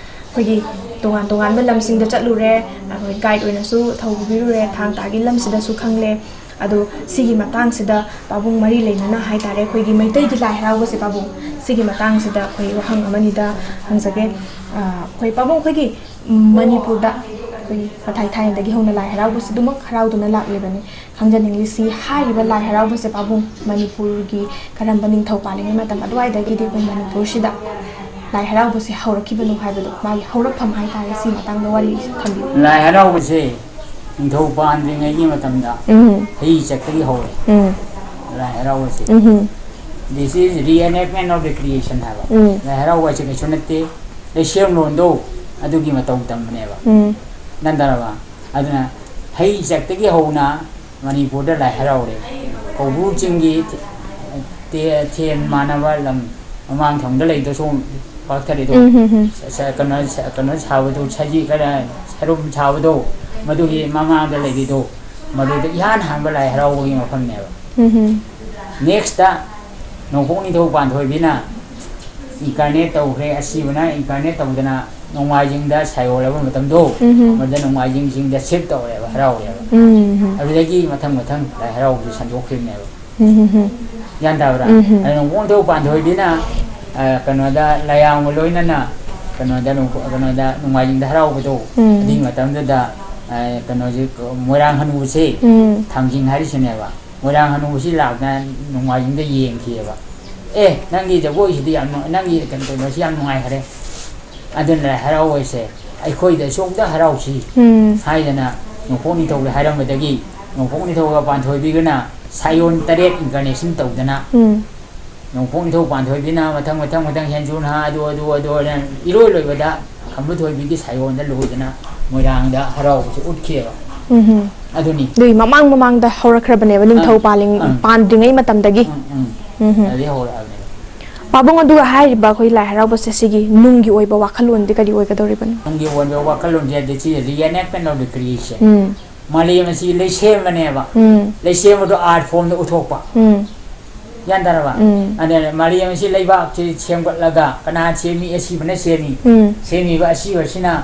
ꯑꯩꯈꯣꯏꯒꯤ ꯇꯣꯉꯥꯟ ꯇꯣꯉꯥꯟꯕ ꯂꯝꯁꯤꯡꯗ ꯆꯠꯂꯨꯔꯦ, ꯑꯩꯈꯣꯏ ꯒꯥꯏꯗ ꯑꯣꯏꯅꯁꯨ ꯊꯧꯕꯤꯔꯨꯔꯦ, ꯊꯥꯡ ꯇꯥꯒꯤ ꯂꯝꯁꯤꯗꯁꯨ ꯈꯪꯂꯦ꯫ ꯑꯗꯣ ꯁꯤꯒꯤ ꯃꯇꯥꯡꯁꯤꯗ ꯄꯥꯕꯨꯡ ꯃꯔꯤ ꯂꯩꯅꯅ ꯍꯥꯏꯇꯥꯔꯦ, ꯑꯩꯈꯣꯏꯒꯤ ꯃꯩꯇꯩꯒꯤ ꯂꯥꯏ ꯍꯔꯥꯎꯕꯁꯦ ꯄꯥꯕꯨꯡ, ꯁꯤꯒꯤ ꯃꯇꯥꯡꯁꯤꯗ ꯑꯩꯈꯣꯏ ꯋꯥꯍꯪ ꯑꯃꯅꯤꯗ ꯍꯪꯖꯒꯦ꯫ ꯑ, ꯑꯩꯈꯣꯏ ꯄꯥꯕꯨꯡ, ꯑꯩꯈꯣꯏꯒꯤ ꯃꯅꯤꯄꯨꯔꯗ ꯑꯩꯈꯣꯏ ꯃꯊꯥꯏ ꯊꯥꯏꯅꯗꯒꯤ ꯍꯧꯅ ꯂꯥꯏ ꯍꯔꯥꯎꯕꯁꯤ ꯑꯗꯨꯃꯛ ꯍꯔꯥꯎꯗꯨꯅ ꯂꯥꯛꯂꯤꯕꯅꯤ꯫ ꯈꯪꯖꯅꯤꯡꯂꯤꯁꯤ, ꯍꯥꯏꯔꯤꯕ ꯂꯥꯏ ꯍꯔꯥꯎꯕꯁꯦ ꯄꯥꯕꯨꯡ, ꯃꯅꯤꯄꯨꯔꯒꯤ ꯀꯔꯝꯕ ꯅꯤꯡꯊꯧ ꯄꯥꯜꯂꯤꯉꯩ ꯃꯇꯝ ꯑꯗꯨꯋꯥꯏꯗꯒꯤꯗꯤ ꯑꯩꯈꯣꯏ ꯃꯅꯤꯄꯨꯔꯁꯤꯗ ꯂꯥꯏ ꯍꯔꯥꯎꯕꯁꯦ ꯍꯧꯔꯛꯈꯤꯕꯅꯣ ꯍꯥꯏꯕꯗꯣ, ꯃꯥꯒꯤ ꯍꯧꯔꯛꯐꯝ ꯍꯥꯏꯇꯥꯔꯦ, ꯁꯤ ꯃꯇꯥꯡꯗ ꯋꯥꯔꯤ ꯊꯝꯕꯤꯌꯨ꯫ ꯂꯥꯏ ꯍꯔꯥꯎꯕꯁꯦ ꯅꯤꯡꯊꯧ ꯄꯥꯟꯗ꯭ꯔꯤꯉꯩꯒꯤ ꯃꯇꯝꯗ ꯎꯝ꯫ ꯍꯩ ꯆꯠꯇꯒꯤ ꯍꯧꯔꯦ꯫ ꯎꯝ꯫ ꯂꯥꯏ ꯍꯔꯥꯎꯕꯁꯦ꯫ ꯎꯝ꯫ This is reenactment of the creation ꯍꯥꯏꯕ꯫ ꯎꯝ꯫ ꯂꯥꯏ ꯍꯔꯥꯎꯕ ꯍꯥꯏꯁꯦ ꯀꯩꯁꯨ ꯅꯠꯇꯦ, ꯂꯩꯁꯦꯝꯂꯣꯟꯗꯣ ꯑꯗꯨꯒꯤ ꯃꯇꯧ ꯇꯝꯕꯅꯦꯕ꯫ ꯎꯝ꯫ ꯒ꯭ꯌꯥꯟ ꯇꯥꯔꯕ? ꯑꯗꯨꯅ ꯍꯩ ꯆꯠꯇꯒꯤ ꯍꯧꯅ ꯃꯅꯤꯄꯨꯔꯗ ꯂꯥꯏ ꯍꯔꯥꯎꯔꯦ꯫ ꯀꯧꯕ꯭ꯔꯨ ꯆꯤꯡꯒꯤ ꯇꯦ-, ꯊꯦꯟ ꯃꯥꯟꯅꯕ ꯂꯝ ꯃꯃꯥꯡ ꯊꯪꯕꯗ ꯂꯩꯗꯣ ꯁꯣꯝ ꯄꯥꯛꯊꯔꯤꯗꯣ꯫ ꯎꯝ, ꯍꯝ, ꯍꯝ꯫ ꯁ-, ꯁ-, ꯀꯩꯅꯣ, ꯁ-, ꯀꯩꯅꯣ ꯁꯥꯕꯗꯣ, ꯁꯖꯤ-, ꯀꯩꯅꯣ, ꯁꯔꯨꯝ ꯁꯥꯕꯗꯣ, ꯃꯗꯨꯒꯤ ꯃꯃꯥꯡꯗ ꯂꯩꯔꯤꯗꯣ, ꯃꯗꯨꯗ ꯏꯍꯥꯟ ꯍꯥꯟꯕ ꯂꯥꯏ ꯍꯔꯥꯎꯕꯒꯤ ꯃꯐꯝꯅꯦꯕ꯫ ꯎꯝ, ꯍꯝ꯫ Next ꯅꯣꯡꯄꯣꯛ ꯅꯤꯡꯊꯧ ꯄꯥꯟꯊꯣꯏꯕꯤꯅ incarnate ꯇꯧꯈ꯭ꯔꯦ, ꯑꯁꯤꯕꯅ incarnate ꯇꯧꯗꯅ ꯅꯣꯡꯃꯥꯏꯖꯤꯡꯗ ꯁꯥꯏꯑꯣꯜꯂꯕ ꯃꯇꯝꯗꯣ, ꯎꯝ, ꯍꯝ꯫ ꯃꯗꯨꯗ ꯅꯣꯡꯃꯥꯏꯖꯤꯡ ꯆꯤꯡꯗ shift ꯇꯧꯔꯦꯕ, ꯍꯔꯥꯎꯔꯦꯕ꯫ ꯎꯝ, ꯍꯝ꯫ ꯑꯗꯨꯗꯒꯤ ꯃꯊꯪ ꯃꯊꯪ ꯂꯥꯏ ꯍꯔꯥꯎꯕꯁꯦ ꯁꯟꯗꯣꯛꯈ꯭ꯔꯤꯕꯅꯦꯕ꯫ ꯎꯝ, ꯍꯝ, ꯍꯝ꯫ ꯒ꯭ꯌꯥꯟ ꯇꯥꯕ꯭ꯔꯥ? ꯎꯝ, ꯍꯝ꯫ ꯑꯗꯨ ꯅꯣꯡꯄꯣꯛ ꯅꯤꯡꯊꯧ ꯄꯥꯟꯊꯣꯏꯕꯤꯅ, ꯑ, ꯀꯩꯅꯣꯗ ꯂꯥꯏꯌꯥꯡꯕ ꯂꯣꯏꯅꯅ ꯀꯩꯅꯣꯗ ꯅꯣꯡꯄꯣꯛ-, ꯀꯩꯅꯣꯗ ꯅꯣꯡꯃꯥꯏꯖꯤꯡꯗ ꯍꯔꯥꯎꯕꯗꯣ, ꯎꯝ꯫ ꯑꯗꯨꯒꯤ ꯃꯇꯝꯗꯨꯗ, ꯑ, ꯀꯩꯅꯣꯁꯦ, ꯃꯣꯏꯔꯥꯡ ꯍꯅꯨꯕꯁꯦ, ꯎꯝ꯫ ꯊꯥꯡꯖꯤꯡ ꯍꯥꯏꯔꯤꯁꯤꯅꯦꯕ, ꯃꯣꯏꯔꯥꯡ ꯍꯅꯨꯕꯁꯤ ꯂꯥꯛꯇꯅ ꯅꯣꯡꯃꯥꯏꯖꯤꯡꯗ ꯌꯦꯡꯈꯤꯑꯕ꯫ "ꯑꯦ, ꯅꯪꯒꯤ ꯖꯒꯣꯏꯁꯤꯗꯤ ꯌꯥꯝ ꯅꯨꯡ-, ꯅꯪꯒꯤ ꯀꯩꯅꯣ ꯇꯧꯕꯁꯤ ꯌꯥꯝ ꯅꯨꯡꯉꯥꯏꯈꯔꯦ, ꯑꯗꯨꯅ ꯂꯥꯏ ꯍꯔꯥꯎꯕꯁꯦ ꯑꯩꯈꯣꯏꯗꯁꯨ ꯑꯝꯇ ꯍꯔꯥꯎꯁꯤ" ꯎꯝ꯫ ꯍꯥꯏꯗꯅ ꯅꯣꯡꯄꯣꯛ ꯅꯤꯡꯊꯧꯗ ꯍꯥꯏꯔꯝꯕꯗꯒꯤ, ꯅꯣꯡꯄꯣꯛ ꯅꯤꯡꯊꯧꯒ ꯄꯥꯟꯊꯣꯏꯕꯤꯒꯅ ꯁꯥꯏꯑꯣꯟ ꯇꯔꯦꯠ incarnation ꯇꯧꯗꯅ, ꯎꯝ꯫ ꯅꯣꯡꯄꯣꯛ ꯅꯤꯡꯊꯧ ꯄꯥꯟꯊꯣꯏꯕꯤꯅ ꯃꯊꯪ ꯃꯊꯪ ꯃꯊꯪ ꯍꯦꯟꯖꯨꯅ ꯑꯗꯨ ꯑꯗꯨ ꯑꯗꯨ ꯑꯗꯨ ꯏꯔꯣꯏ ꯂꯣꯏꯕꯗ ꯈꯝꯕ ꯊꯣꯏꯕꯤꯒꯤ ꯁꯥꯏꯑꯣꯟꯗ ꯂꯣꯏꯗꯅ ꯃꯣꯏꯔꯥꯡꯗ ꯍꯔꯥꯎꯕꯁꯦ ꯎꯠꯈꯤꯑꯕ꯫ ꯎꯝ꯫ ꯑꯗꯨꯅꯤ꯫ ꯑꯗꯨꯒꯤ ꯃꯃꯥꯡ ꯃꯃꯥꯡꯗ ꯍꯧꯔꯛꯈ꯭ꯔꯕꯅꯦꯕ, ꯅꯤꯡꯊꯧ ꯑꯪ, ꯄꯥꯜꯂꯤꯡ-, ꯑꯪ꯫ ꯄꯥꯟꯗ꯭ꯔꯤꯉꯩ ꯃꯇꯝꯗꯒꯤ꯫ ꯎꯝ, ꯎꯝ꯫ ꯎꯝ꯫ ꯑꯗꯨꯗꯒꯤ ꯍꯧꯔꯛꯑꯕꯅꯦꯕ꯫ ꯄꯥꯕꯨꯡ, ꯑꯗꯨꯒ ꯍꯥꯏꯔꯤꯕ ꯑꯩꯈꯣꯏ ꯂꯥꯏ ꯍꯔꯥꯎꯕꯁꯦ, ꯁꯤꯒꯤ ꯅꯨꯡꯒꯤ ꯑꯣꯏꯕ ꯋꯥꯈꯜꯂꯣꯟꯗꯤ ꯀꯔꯤ ꯑꯣꯏꯒꯗꯧꯔꯤꯕꯅꯣ? ꯅꯨꯡꯒꯤ ꯑꯣꯏꯕ ꯋꯥꯈꯜꯂꯣꯟꯁꯦ, this is reenactment of the creation꯫ ꯎꯝ꯫ ꯃꯥꯂꯦꯝ ꯑꯁꯤ ꯂꯩꯁꯦꯝꯕꯅꯦꯕ꯫ ꯎꯝ꯫ ꯂꯩꯁꯦꯝꯕꯗꯣ art formꯗ ꯎꯠꯊꯣꯛꯄ꯫ ꯎꯝ꯫ ꯒ꯭ꯌꯥꯟ ꯇꯥꯔꯕ? ꯎꯝ꯫ ꯑꯗ ꯃꯥꯂꯦꯝ ꯑꯁꯤ ꯂꯩꯕꯥꯛꯁꯤ ꯁꯦꯝꯒꯠꯂꯒ ꯀꯅꯥ ꯁꯦꯝꯃꯤ? ꯑꯁꯤꯕꯅ ꯁꯦꯝꯃꯤ꯫ ꯎꯝ꯫ ꯁꯦꯝꯃꯤꯕ ꯑꯁꯤꯕꯁꯤꯅ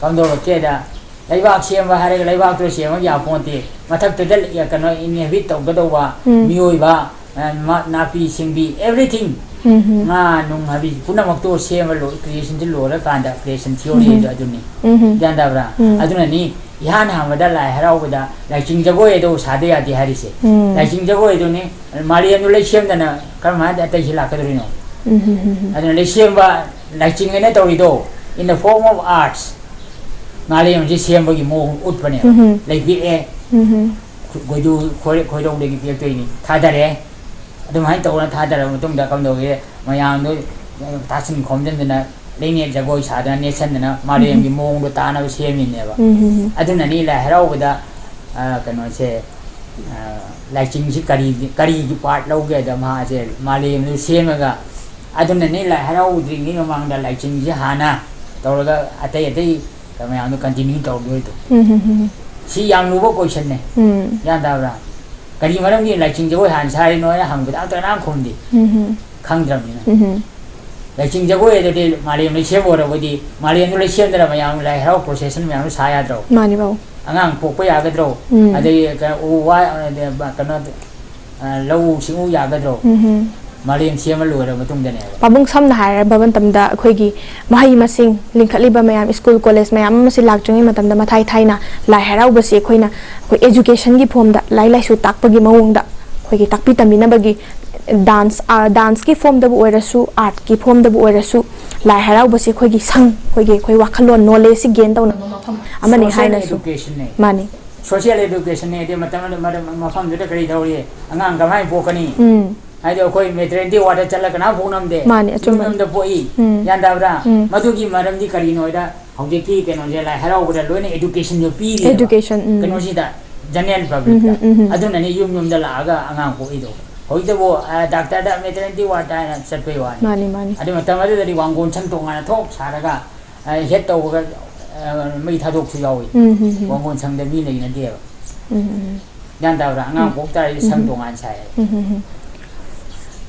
ꯀꯝꯗꯧꯔꯛꯀꯦꯗ, ꯂꯩꯕꯥꯛ ꯁꯦꯝꯕ ꯍꯥꯏꯔꯒ ꯂꯩꯕꯥꯛꯇꯣ ꯁꯦꯝꯃꯒ ꯌꯥꯄꯣꯟꯇꯦ꯫ ꯃꯊꯛꯇꯨꯗ ꯀꯩꯅꯣ inhabit ꯇꯧꯒꯗꯧꯕ ꯎꯝ꯫ ꯃꯤꯑꯣꯏꯕ, ꯑ, ꯃ-, ꯅꯥꯄꯤ ꯁꯤꯡꯕꯤ, everything, ꯎꯝ ꯍꯝ꯫ ꯉꯥ ꯅꯨꯡ ꯍꯥꯏꯕ ꯄꯨꯝꯅꯃꯛꯇꯣ ꯁꯦꯝꯕ ꯂꯣꯏ, creation ꯁꯤ ꯂꯣꯏꯔꯀꯥꯟꯗ, creation theory ꯎꯝ ꯍꯝ꯫ ꯑꯗꯨꯅꯤ꯫ ꯎꯝ ꯍꯝ꯫ ꯒ꯭ꯌꯥꯟ ꯇꯥꯕ꯭ꯔꯥ? ꯎꯝ꯫ ꯑꯗꯨꯅꯅꯤ ꯏꯍꯥꯟ ꯍꯥꯟꯕꯗ ꯂꯥꯏ ꯍꯔꯥꯎꯕꯗ ꯂꯥꯏꯆꯤꯡ ꯖꯒꯣꯏ ꯑꯗꯨ ꯁꯥꯗ ꯌꯥꯗꯦ ꯍꯥꯏꯔꯤꯁꯦ꯫ ꯎꯝ꯫ ꯂꯥꯏꯆꯤꯡ ꯖꯒꯣꯏ ꯑꯗꯨꯅꯤ ꯃꯥꯂꯦꯝꯗꯨ ꯂꯩꯁꯦꯝꯗꯅ ꯀꯔꯝꯍꯥꯏꯅ ꯑꯇꯩꯁꯤ ꯂꯥꯛꯀꯗꯧꯔꯤꯅꯣ? ꯎꯝ ꯍꯝ ꯍꯝ ꯍꯝ꯫ ꯑꯗꯨꯅ ꯂꯩꯁꯦꯝꯕ ꯂꯥꯏꯆꯤꯡ ꯑꯅ ꯇꯧꯔꯤꯗꯣ, in the form of arts, ꯃꯥꯂꯦꯝꯁꯤ ꯁꯦꯝꯕꯒꯤ ꯃꯑꯣꯡ ꯎꯠꯄꯅꯦꯕ꯫ ꯎꯝ ꯍꯝ꯫ ꯂꯩ ꯄꯤꯛꯑꯦ, ꯎꯝ ꯍꯝ꯫ ꯈꯣꯏꯗꯨ-, ꯈꯣꯏ-, ꯈꯣꯏꯗꯧꯗꯒꯤ ꯄꯤꯔꯛꯇꯣꯏꯅꯤ, ꯊꯥꯗꯔꯦ꯫ ꯑꯗꯨꯃꯥꯏꯅ ꯇꯧꯗꯅ ꯊꯥꯗꯔꯕ ꯃꯇꯨꯡꯗ ꯀꯝꯗꯧꯒꯦ, ꯃꯌꯥꯝꯗꯣ ꯇꯥꯁꯤꯟ ꯈꯣꯝꯖꯤꯟꯗꯅ ꯂꯩꯅꯦ ꯖꯒꯣꯏ ꯁꯥꯗꯅ ꯅꯦꯠꯁꯟꯗꯅ ꯃꯥꯂꯦꯝꯒꯤ ꯎꯝ꯫ ꯃꯑꯣꯡꯗꯣ ꯇꯥꯅꯕ ꯁꯦꯝꯃꯤꯅꯦꯕ꯫ ꯎꯝ ꯍꯝ ꯍꯝ꯫ ꯑꯗꯨꯅꯅꯤ ꯂꯥꯏ ꯍꯔꯥꯎꯕꯗ, ꯑ, ꯀꯩꯅꯣꯁꯦ, ꯑ, ꯂꯥꯏꯆꯤꯡꯁꯤ ꯀꯔꯤꯒꯤ, ꯀꯔꯤꯒꯤ part ꯂꯧꯒꯦꯗ ꯃꯥꯁꯦ ꯃꯥꯂꯦꯝꯗꯨ ꯁꯦꯝꯃꯒ, ꯑꯗꯨꯅꯅꯤ ꯂꯥꯏ ꯍꯔꯥꯎꯗ꯭ꯔꯤꯉꯩ ꯃꯃꯥꯡꯗ ꯂꯥꯏꯆꯤꯡꯁꯤ ꯍꯥꯟꯅ ꯇꯧꯔꯒ ꯑꯇꯩ ꯑꯇꯩ ꯃꯌꯥꯝꯗꯣ continue ꯇꯧꯗꯣꯏꯗꯣ꯫ ꯎꯝ ꯍꯝ ꯍꯝ꯫ ꯁꯤ ꯌꯥꯝ ꯂꯨꯕ question ꯅꯦ꯫ ꯎꯝ꯫ ꯒ꯭ꯌꯥꯟ ꯇꯥꯕ꯭ꯔꯥ? ꯀꯔꯤ ꯃꯔꯝꯒꯤ ꯂꯥꯏꯆꯤꯡ ꯖꯒꯣꯏ ꯍꯥꯟꯅ ꯁꯥꯔꯤꯅꯣ ꯍꯥꯏꯅ ꯍꯪꯕꯗ ꯑꯝꯇ ꯀꯅꯥꯝ ꯈꯨꯝꯗꯦ꯫ ꯎꯝ ꯍꯝ꯫ ꯈꯪꯗ꯭ꯔꯕꯅꯤꯅ꯫ ꯎꯝ ꯍꯝ꯫ ꯂꯥꯏꯆꯤꯡ ꯖꯒꯣꯏ ꯑꯗꯨꯗꯤ ꯃꯥꯂꯦꯝ ꯂꯩꯁꯦꯝ ꯑꯣꯏꯔꯕꯗꯤ ꯃꯥꯂꯦꯝꯗꯨ ꯂꯩꯁꯦꯝꯗꯅ ꯃꯌꯥꯝ ꯂꯥꯏ ꯍꯔꯥꯎ procession ꯃꯌꯥꯝꯗꯨ ꯁꯥ ꯌꯥꯗ꯭ꯔꯣ? ꯃꯥꯅꯤ ꯕꯥꯕꯨ꯫ ꯑꯉꯥꯡ ꯄꯣꯛꯄ ꯌꯥꯒꯗ꯭ꯔꯣ? ꯎꯝ꯫ ꯑꯗꯒꯤ ꯀ-, ꯎ ꯋꯥ, ꯑ, ꯀꯩꯅꯣ, ꯑ, ꯂꯧꯎ ꯁꯤꯡꯎ ꯌꯥꯒꯗ꯭ꯔꯣ? ꯎꯝ ꯍꯝ꯫ ꯃꯥꯂꯦꯝ ꯁꯦꯝꯕ ꯂꯣꯏꯔꯕ ꯃꯇꯨꯡꯗꯅꯦꯕ꯫ ꯄꯥꯕꯨꯡ, ꯁꯝꯅ ꯍꯥꯏꯔꯕ ꯃꯇꯝꯗ ꯑꯩꯈꯣꯏꯒꯤ ꯃꯍꯩ ꯃꯁꯤꯡ ꯂꯤꯡꯈꯠꯂꯤꯕ ꯃꯌꯥꯝ, ꯁ꯭ꯀꯨꯜ ꯀꯣꯂꯦꯖ ꯃꯌꯥꯝ ꯑꯃꯁꯤ ꯂꯥꯛꯇ꯭ꯔꯤꯉꯩ ꯃꯇꯝꯗ ꯃꯊꯥꯏ ꯊꯥꯏꯅ ꯂꯥꯏ ꯍꯔꯥꯎꯕꯁꯤ ꯑꯩꯈꯣꯏꯅ ꯑꯩꯈꯣꯏ education ꯒꯤ form ꯗ, ꯂꯥꯏꯔꯤꯛ ꯂꯥꯏꯁꯨ ꯇꯥꯛꯄꯒꯤ ꯃꯑꯣꯡꯗ ꯑꯩꯈꯣꯏꯒꯤ ꯇꯥꯛꯄꯤ ꯇꯝꯕꯤꯅꯕꯒꯤ dance, ꯑ, dance ꯀꯤ form ꯗꯕꯨ ꯑꯣꯏꯔꯁꯨ, art ꯀꯤ form ꯗꯕꯨ ꯑꯣꯏꯔꯁꯨ, ꯂꯥꯏ ꯍꯔꯥꯎꯕꯁꯤ ꯑꯩꯈꯣꯏꯒꯤ ꯁꯪ, ꯑꯩꯈꯣꯏꯒꯤ, ꯑꯩꯈꯣꯏ ꯋꯥꯈꯜꯂꯣꯟ, knowledge ꯁꯤ gain ꯇꯧꯅꯕ ꯃꯐꯝ ꯑꯃꯅꯤ ꯍꯥꯏꯅꯁꯨ꯫ Social education ꯅꯦ꯫ ꯃꯥꯅꯤ꯫ Social education ꯅꯦ꯫ ꯑꯗꯩ ꯃꯇꯝ ꯑꯃꯗ ꯃꯔꯝ-, ꯃꯐꯝꯗꯨꯗ ꯀꯔꯤ ꯇꯧꯔꯤ? ꯑꯉꯥꯡ ꯀꯃꯥꯏꯅ ꯄꯣꯛꯀꯅꯤ? ꯎꯝ꯫ ꯍꯥꯏꯗꯤ ꯑꯩꯈꯣꯏ maternity ward ꯗ ꯆꯠꯂꯒ ꯀꯅꯥꯝ ꯄꯣꯛꯅꯝꯗꯦ꯫ ꯃꯥꯅꯤ, ꯑꯆꯨꯝꯕꯅꯤ꯫ ꯌꯨꯝ ꯌꯨꯝꯗ ꯄꯣꯛꯏ꯫ ꯎꯝ꯫ ꯒ꯭ꯌꯥꯟ ꯇꯥꯕ꯭ꯔꯥ? ꯎꯝ꯫ ꯃꯗꯨꯒꯤ ꯃꯔꯝꯗꯤ ꯀꯔꯤꯅꯣ ꯍꯥꯏꯗ ꯍꯧꯖꯤꯛꯀꯤ ꯀꯩꯅꯣꯁꯦ ꯂꯥꯏ ꯍꯔꯥꯎꯕꯗ ꯂꯣꯏꯅ education ꯁꯨ ꯄꯤꯔꯤꯕ꯫ Education, ꯎꯝ꯫ ꯀꯩꯅꯣꯁꯤꯗ, general public ꯇ꯫ ꯎꯝ, ꯎꯝ, ꯎꯝ꯫ ꯑꯗꯨꯅꯅꯤ ꯌꯨꯝ ꯌꯨꯝꯗ ꯂꯥꯛꯑꯒ ꯑꯉꯥꯡ ꯄꯣꯛꯏꯗꯣ꯫ ꯍꯧꯖꯤꯛꯇꯕꯨ, ꯑ, doctor ꯗ maternity ward ꯍꯥꯏꯅ ꯆꯠꯄꯩ ꯋꯥꯅꯤ꯫ ꯃꯥꯅꯤ, ꯃꯥꯅꯤ꯫ ꯑꯗꯨ ꯃꯇꯝ ꯑꯗꯨꯗꯗꯤ ꯋꯥꯡꯒꯣꯟ ꯁꯪ ꯇꯣꯉꯥꯟꯅ ꯊꯣꯛ ꯁꯥꯔꯒ, ꯑ, head ꯇꯧꯕꯒ, ꯑ, ꯃꯩ ꯊꯥꯗꯣꯛꯁꯨ ꯌꯥꯎꯏ꯫ ꯎꯝ, ꯎꯝ, ꯎꯝ꯫ ꯋꯥꯡꯒꯣꯟ ꯁꯪꯗ ꯃꯤ ꯂꯩꯅꯗꯦꯕ꯫ ꯎꯝ, ꯎꯝ, ꯎꯝ꯫ ꯒ꯭ꯌꯥꯟ ꯇꯥꯕ꯭ꯔꯥ? ꯑꯉꯥꯡ ꯎꯝ꯫ ꯄꯣꯛ ꯇꯥꯔꯗꯤ ꯁꯪ ꯎꯝ꯫ ꯇꯣꯉꯥꯟ ꯁꯥꯏ꯫ ꯎꯝ, ꯎꯝ, ꯎꯝ꯫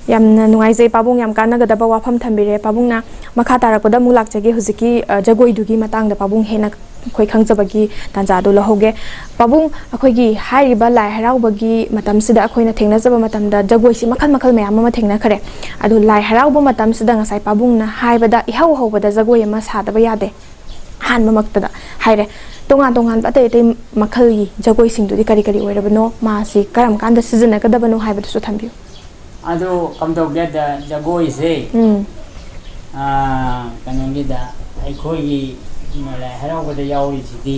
ꯌꯥꯝꯅ ꯅꯨꯡꯉꯥꯏꯖꯩ ꯄꯥꯕꯨꯡ, ꯌꯥꯝ ꯀꯥꯟꯅꯒꯗꯕ ꯋꯥꯐꯝ ꯊꯝꯕꯤꯔꯦ꯫ ꯄꯥꯕꯨꯡꯅ ꯃꯈꯥ ꯇꯥꯔꯛꯄꯗ ꯑꯃꯨꯛ ꯂꯥꯛꯆꯒꯦ꯫ ꯍꯧꯖꯤꯛꯀꯤ, ꯑ, ꯖꯒꯣꯏꯗꯨꯒꯤ ꯃꯇꯥꯡꯗ ꯄꯥꯕꯨꯡ ꯍꯦꯟꯅ ꯑꯩꯈꯣꯏ ꯈꯪꯖꯕꯒꯤ ꯇꯥꯟꯖꯥꯗꯣ ꯂꯧꯍꯧꯒꯦ꯫ ꯄꯥꯕꯨꯡ, ꯑꯩꯈꯣꯏꯒꯤ ꯍꯥꯏꯔꯤꯕ ꯂꯥꯏ ꯍꯔꯥꯎꯕꯒꯤ ꯃꯇꯝꯁꯤꯗ ꯑꯩꯈꯣꯏꯅ ꯊꯦꯡꯅꯖꯕ ꯃꯇꯝꯗ ꯖꯒꯣꯏꯁꯤ ꯃꯈꯜ ꯃꯈꯜ ꯃꯌꯥꯝ ꯑꯃ ꯊꯦꯡꯅꯈ꯭ꯔꯦ꯫ ꯑꯗꯨ ꯂꯥꯏ ꯍꯔꯥꯎꯕ ꯃꯇꯝꯁꯤꯗ ꯉꯁꯥꯏ ꯄꯥꯕꯨꯡꯅ ꯍꯥꯏꯕꯗ ꯏꯍꯧ ꯍꯧꯕꯗ ꯖꯒꯣꯏ ꯑꯃ ꯁꯥꯗꯕ ꯌꯥꯗꯦ꯫ ꯑꯍꯥꯟꯕꯃꯛꯇꯗ ꯍꯥꯏꯔꯦ꯫ ꯇꯣꯉꯥꯟ ꯇꯣꯉꯥꯟꯕ ꯑꯇꯩ ꯑꯇꯩ ꯃꯈꯜꯒꯤ ꯖꯒꯣꯏꯁꯤꯡꯗꯨꯗꯤ ꯀꯔꯤ ꯀꯔꯤ ꯑꯣꯏꯔꯕꯅꯣ? ꯃꯥꯁꯤ ꯀꯔꯝ ꯀꯥꯟꯗ ꯁꯤꯖꯤꯟꯅꯒꯗꯕꯅꯣ ꯍꯥꯏꯕꯗꯨꯁꯨ ꯊꯝꯕꯤꯌꯨ꯫ ꯑꯗꯨ ꯀꯝꯗꯧꯒꯦꯗ ꯖꯒꯣꯏꯁꯦ, ꯎꯝ꯫ ꯑꯥ, ꯀꯩꯅꯣꯒꯤꯗ, ꯑꯩꯈꯣꯏꯒꯤ ꯂꯥꯏ ꯍꯔꯥꯎꯕꯗ ꯌꯥꯎꯔꯤꯁꯤꯗꯤ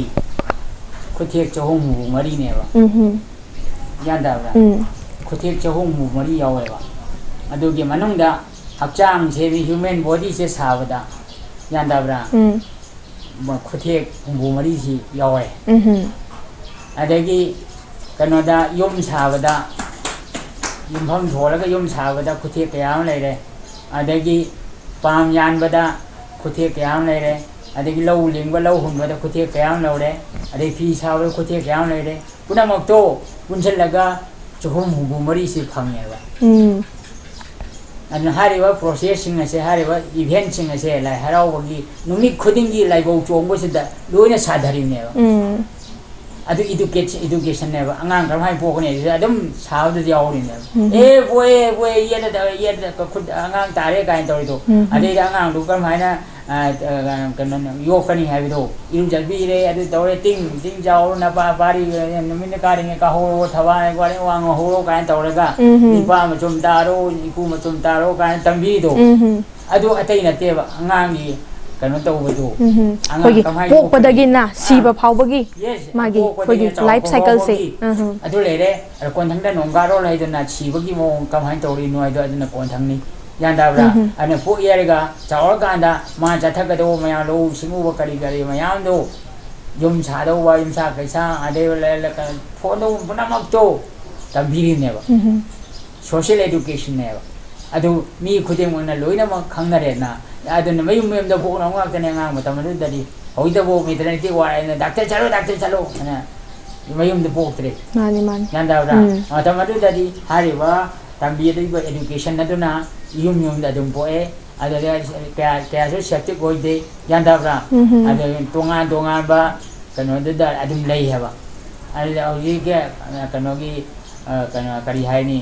ꯈꯨꯊꯦꯛ ꯆꯍꯨꯝ ꯍꯨꯝꯐꯨ ꯃꯔꯤꯅꯦꯕ꯫ ꯎꯝ ꯍꯨꯝ꯫ ꯒ꯭ꯌꯥꯟ ꯇꯥꯕ꯭ꯔꯥ? ꯎꯝ꯫ ꯈꯨꯊꯦꯛ ꯆꯍꯨꯝ ꯍꯨꯝꯐꯨ ꯃꯔꯤ ꯌꯥꯎꯋꯦꯕ꯫ ꯑꯗꯨꯒꯤ ꯃꯅꯨꯡꯗ ꯍꯛꯆꯥꯡꯁꯦ, human bodyꯁꯦ ꯁꯥꯕꯗ, ꯒ꯭ꯌꯥꯟ ꯇꯥꯕ꯭ꯔꯥ? ꯎꯝ꯫ ꯃ-, ꯈꯨꯊꯦꯛ ꯍꯨꯝꯐꯨ ꯃꯔꯤꯁꯤ ꯌꯥꯎꯋꯦ꯫ ꯎꯝ ꯍꯨꯝ꯫ ꯑꯗꯒꯤ ꯀꯩꯅꯣꯗ ꯌꯨꯝ ꯁꯥꯕꯗ, ꯌꯨꯝꯐꯝ ꯁꯣꯜꯂꯒ ꯌꯨꯝ ꯁꯥꯕꯗ ꯈꯨꯊꯦꯛ ꯀꯌꯥ ꯑꯃ ꯂꯩꯔꯦ꯫ ꯑꯗꯒꯤ ꯄꯥꯝ ꯌꯥꯟꯕꯗ ꯈꯨꯊꯦꯛ ꯀꯌꯥ ꯑꯃ ꯂꯩꯔꯦ꯫ ꯑꯗꯒꯤ ꯂꯧ ꯂꯤꯡꯕ, ꯂꯧ ꯍꯨꯟꯕꯗ ꯈꯨꯊꯦꯛ ꯀꯌꯥ ꯑꯃ ꯂꯧꯔꯦ꯫ ꯑꯗꯩ ꯐꯤ ꯁꯥꯕꯗ ꯈꯨꯊꯦꯛ ꯀꯌꯥ ꯑꯃ ꯂꯩꯔꯦ꯫ ꯄꯨꯝꯅꯃꯛꯇꯣ ꯄꯨꯟꯁꯤꯜꯂꯒ ꯆꯍꯨꯝ ꯍꯨꯝꯐꯨ ꯃꯔꯤꯁꯤ ꯐꯪꯉꯦꯕ꯫ ꯎꯝ꯫ ꯑꯗꯨꯅ ꯍꯥꯏꯔꯤꯕ processꯁꯤꯡ ꯑꯁꯦ, ꯍꯥꯏꯔꯤꯕ eventꯁꯤꯡ ꯑꯁꯦ ꯂꯥꯏ ꯍꯔꯥꯎꯕꯒꯤ ꯅꯨꯃꯤꯠ ꯈꯨꯗꯤꯡꯒꯤ ꯂꯥꯏꯕꯧ ꯆꯣꯡꯕꯁꯤꯗ ꯂꯣꯏꯅ ꯁꯥꯊꯔꯤꯕꯅꯦꯕ꯫ ꯎꯝ꯫ ꯑꯗꯨ educate-, educationꯅꯦꯕ꯫ ꯑꯉꯥꯡ ꯀꯔꯝꯍꯥꯏꯅ ꯄꯣꯛꯀꯅꯤ ꯑꯗꯨꯗ ꯑꯗꯨꯝ ꯁꯥꯕꯗꯨꯗ ꯌꯥꯎꯔꯤꯅꯦꯕ꯫ ꯎꯝ꯫ "ꯑꯦ ꯄꯣꯛꯑꯦ, ꯄꯣꯛꯑꯦ, ꯌꯦꯠꯂ ꯇꯧꯔꯦ, ꯌꯦꯠꯂ ꯈꯨꯠ ꯑꯉꯥꯡ ꯇꯥꯔꯦ" ꯀꯥꯏꯅ ꯇꯧꯔꯤꯗꯣ꯫ ꯎꯝ꯫ ꯑꯗꯩꯗ ꯑꯉꯥꯡꯗꯨ ꯀꯔꯝꯍꯥꯏꯅ, ꯑ, ꯑ, ꯀꯩꯅꯣ, ꯌꯣꯛꯀꯅꯤ ꯍꯥꯏꯕꯗꯣ, ꯏꯔꯨꯖꯕꯤꯔꯦ, ꯑꯗꯨ ꯇꯧꯔꯦ, ꯇꯤꯡ ꯇꯤꯡ ꯆꯥꯎꯔꯣ, ꯅꯄꯥ ꯄꯥꯔꯤ, ꯅꯨꯃꯤꯠꯅ ꯀꯥꯔꯤꯉꯩ ꯀꯥꯍꯧꯔꯣ, ꯊꯋꯥꯏ ꯋꯥꯔꯦ ꯋꯥꯡ ꯍꯧꯔꯣ ꯀꯥꯏꯅ ꯇꯧꯔꯒ, ꯎꯝ꯫ ꯅꯤꯄꯥ ꯃꯆꯨꯝ ꯇꯥꯔꯣ, ꯏꯄꯨ ꯃꯆꯨꯝ ꯇꯥꯔꯣ ꯀꯥꯏꯅ ꯇꯝꯕꯤꯗꯣ꯫ ꯎꯝ꯫ ꯑꯗꯨ ꯑꯇꯩ ꯅꯠꯇꯦꯕ, ꯑꯉꯥꯡꯒꯤ ꯀꯩꯅꯣ ꯇꯧꯕꯗꯣ, ꯎꯝ꯫ ꯑꯉꯥꯡ ꯑꯩꯈꯣꯏꯒꯤ ꯀꯃꯥꯏꯅ ꯄꯣꯛꯄꯗꯒꯤꯅ ꯌꯣꯛꯀꯅꯤ? ꯁꯤꯕ ꯑꯥ꯫ ꯐꯥꯎꯕꯒꯤ Yes, ꯃꯥꯒꯤ ꯄꯣꯛꯄꯗꯒꯤꯅ ꯑꯩꯈꯣꯏꯒꯤ ꯆꯥꯎꯔꯛꯄ life cycleꯁꯦ꯫ ꯐꯥꯎꯕꯒꯤ꯫ ꯎꯝ꯫ ꯑꯗꯨ ꯂꯩꯔꯦ꯫ ꯑꯗ ꯀꯣꯟꯊꯪꯗ ꯅꯣꯡꯒꯥꯔꯣꯜ ꯍꯥꯏꯗꯅ ꯁꯤꯕꯒꯤ ꯃꯑꯣꯡ ꯀꯃꯥꯏꯅ ꯇꯧꯔꯤꯅꯣ ꯍꯥꯏꯗꯣ ꯑꯗꯨꯅ ꯀꯣꯟꯊꯪꯅꯤ꯫ ꯒ꯭ꯌꯥꯟ ꯇꯥꯕ꯭ꯔꯥ? ꯎꯝ꯫ ꯑꯗꯨꯅ ꯄꯣꯛ ꯌꯥꯔꯒ ꯆꯥꯎꯔꯀꯥꯟꯗ ꯃꯥ ꯆꯠꯊꯒꯗꯧꯕ ꯃꯌꯥꯝ, ꯂꯧꯎ ꯁꯤꯡꯎꯕ ꯀꯔꯤ ꯀꯔꯤ ꯃꯌꯥꯝꯗꯣ, ꯌꯨꯝ ꯁꯥꯗꯧꯕ, ꯌꯨꯝꯁꯥ ꯀꯩꯁꯥ, ꯑꯗꯩ ꯂ-, ꯂ-, ꯀ-, ꯐꯣꯟꯗꯧꯕ ꯄꯨꯝꯅꯃꯛꯇꯣ ꯇꯝꯕꯤꯔꯤꯅꯦꯕ꯫ ꯎꯝ꯫ Social educationꯅꯦꯕ꯫ ꯑꯗꯨ ꯃꯤ ꯈꯨꯗꯤꯡꯃꯛꯅ ꯂꯣꯏꯅꯃꯛ ꯈꯪꯅꯔꯦꯗꯅ꯫ ꯑꯗꯨꯅ ꯃꯌꯨꯝ ꯃꯌꯨꯝꯗ ꯄꯣꯛꯅꯕ ꯉꯥꯛꯇꯅꯦ ꯑꯉꯥꯡ ꯃꯇꯝ ꯑꯗꯨꯗꯗꯤ꯫ ꯍꯧꯖꯤꯛꯇꯕꯨ maternity ward ꯍꯥꯏꯅ, "ꯗꯥꯛꯇꯔ ꯆꯠꯂꯣ, ꯗꯥꯛꯇꯔ ꯆꯠꯂꯣ" ꯍꯥꯏꯅ ꯃꯌꯨꯝꯗ ꯄꯣꯛꯇ꯭ꯔꯦ꯫ ꯃꯥꯅꯤ, ꯃꯥꯅꯤ꯫ ꯒ꯭ꯌꯥꯟ ꯇꯥꯕ꯭ꯔꯥ? ꯎꯝ꯫ ꯃꯇꯝ ꯑꯗꯨꯗꯗꯤ ꯍꯥꯏꯔꯤꯕ ꯇꯝꯕꯤꯔꯤꯕ education ꯑꯗꯨꯅ ꯌꯨꯝ ꯌꯨꯝꯗ ꯑꯗꯨꯝ ꯄꯣꯛꯑꯦ꯫ ꯑꯗꯨꯗ ꯀꯌꯥ ꯀꯌꯥꯁꯨ safety ꯑꯣꯏꯗꯦ, ꯒ꯭ꯌꯥꯟ ꯇꯥꯕ꯭ꯔꯥ? ꯎꯝ꯫ ꯑꯗꯨ ꯇꯣꯉꯥꯟ ꯇꯣꯉꯥꯟꯕ ꯀꯩꯅꯣꯗꯨꯗ ꯑꯗꯨꯝ ꯂꯩ ꯍꯥꯏꯕ꯫ ꯑꯗꯨꯗ ꯍꯧꯖꯤꯛꯀꯤ ꯀꯩꯅꯣꯒꯤ ꯀꯩꯅꯣ ꯀꯔꯤ ꯍꯥꯏꯅꯤ,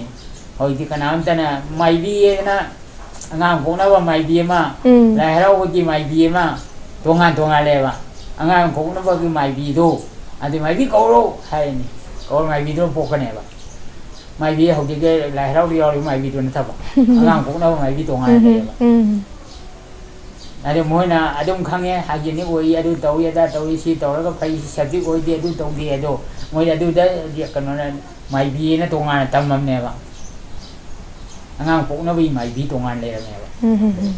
ꯍꯧꯖꯤꯛꯇꯤ ꯀꯅꯥꯝꯇꯅ ꯃꯥꯏꯕꯤꯑꯅ ꯑꯉꯥꯡ ꯄꯣꯛꯅꯕ ꯃꯥꯏꯕꯤ ꯑꯃ, ꯎꯝ꯫ ꯂꯥꯏ ꯍꯔꯥꯎꯕꯒꯤ ꯃꯥꯏꯕꯤ ꯑꯃ, ꯇꯣꯉꯥꯟ ꯇꯣꯉꯥꯜꯂꯦꯕ꯫ ꯑꯉꯥꯡ ꯄꯣꯛꯅꯕꯒꯤ ꯃꯥꯏꯕꯤꯗꯣ, ꯑꯗꯨ ꯃꯥꯏꯕꯤ ꯀꯧꯔꯣ ꯍꯥꯏꯔꯅꯤ, ꯀꯧꯔ ꯃꯥꯏꯕꯤꯗꯨꯅ ꯄꯣꯛꯀꯅꯦꯕ꯫ ꯃꯥꯏꯕꯤ ꯍꯧꯖꯤꯛꯀꯤ ꯂꯥꯏ ꯍꯔꯥꯎꯕ ꯌꯥꯎꯔꯤꯕ ꯃꯥꯏꯕꯤꯗꯣ ꯅꯠꯇꯕ, ꯑꯉꯥꯡ ꯄꯣꯛꯅꯕ ꯃꯥꯏꯕꯤ ꯇꯣꯉꯥꯟꯅ ꯎꯝ꯫ ꯂꯩꯌꯦꯕ꯫ ꯎꯝ꯫ ꯑꯗꯨ ꯃꯣꯏꯅ ꯑꯗꯨꯝ ꯈꯪꯉꯦ, hygienic ꯑꯣꯏ, ꯑꯗꯨ ꯇꯧꯏ, ꯑꯗꯥ ꯇꯧꯏ, ꯁꯤ ꯇꯧꯔꯒ ꯐꯩ, ꯁꯤ safety ꯑꯣꯏꯗꯦ, ꯑꯗꯨ ꯇꯧꯗꯦ, ꯑꯗꯣ ꯃꯣꯏꯗꯤ ꯑꯗꯨꯗ ꯀꯩꯅꯣꯅ ꯃꯥꯏꯕꯤꯅ ꯇꯣꯉꯥꯟꯅ ꯇꯝꯃꯝꯅꯦꯕ꯫ ꯑꯉꯥꯡ ꯄꯣꯛꯅꯕꯒꯤ ꯃꯥꯏꯕꯤ ꯇꯣꯉꯥꯟꯅ ꯂꯩꯔꯝꯃꯦꯕ꯫ ꯎꯝ, ꯎꯝ, ꯎꯝ꯫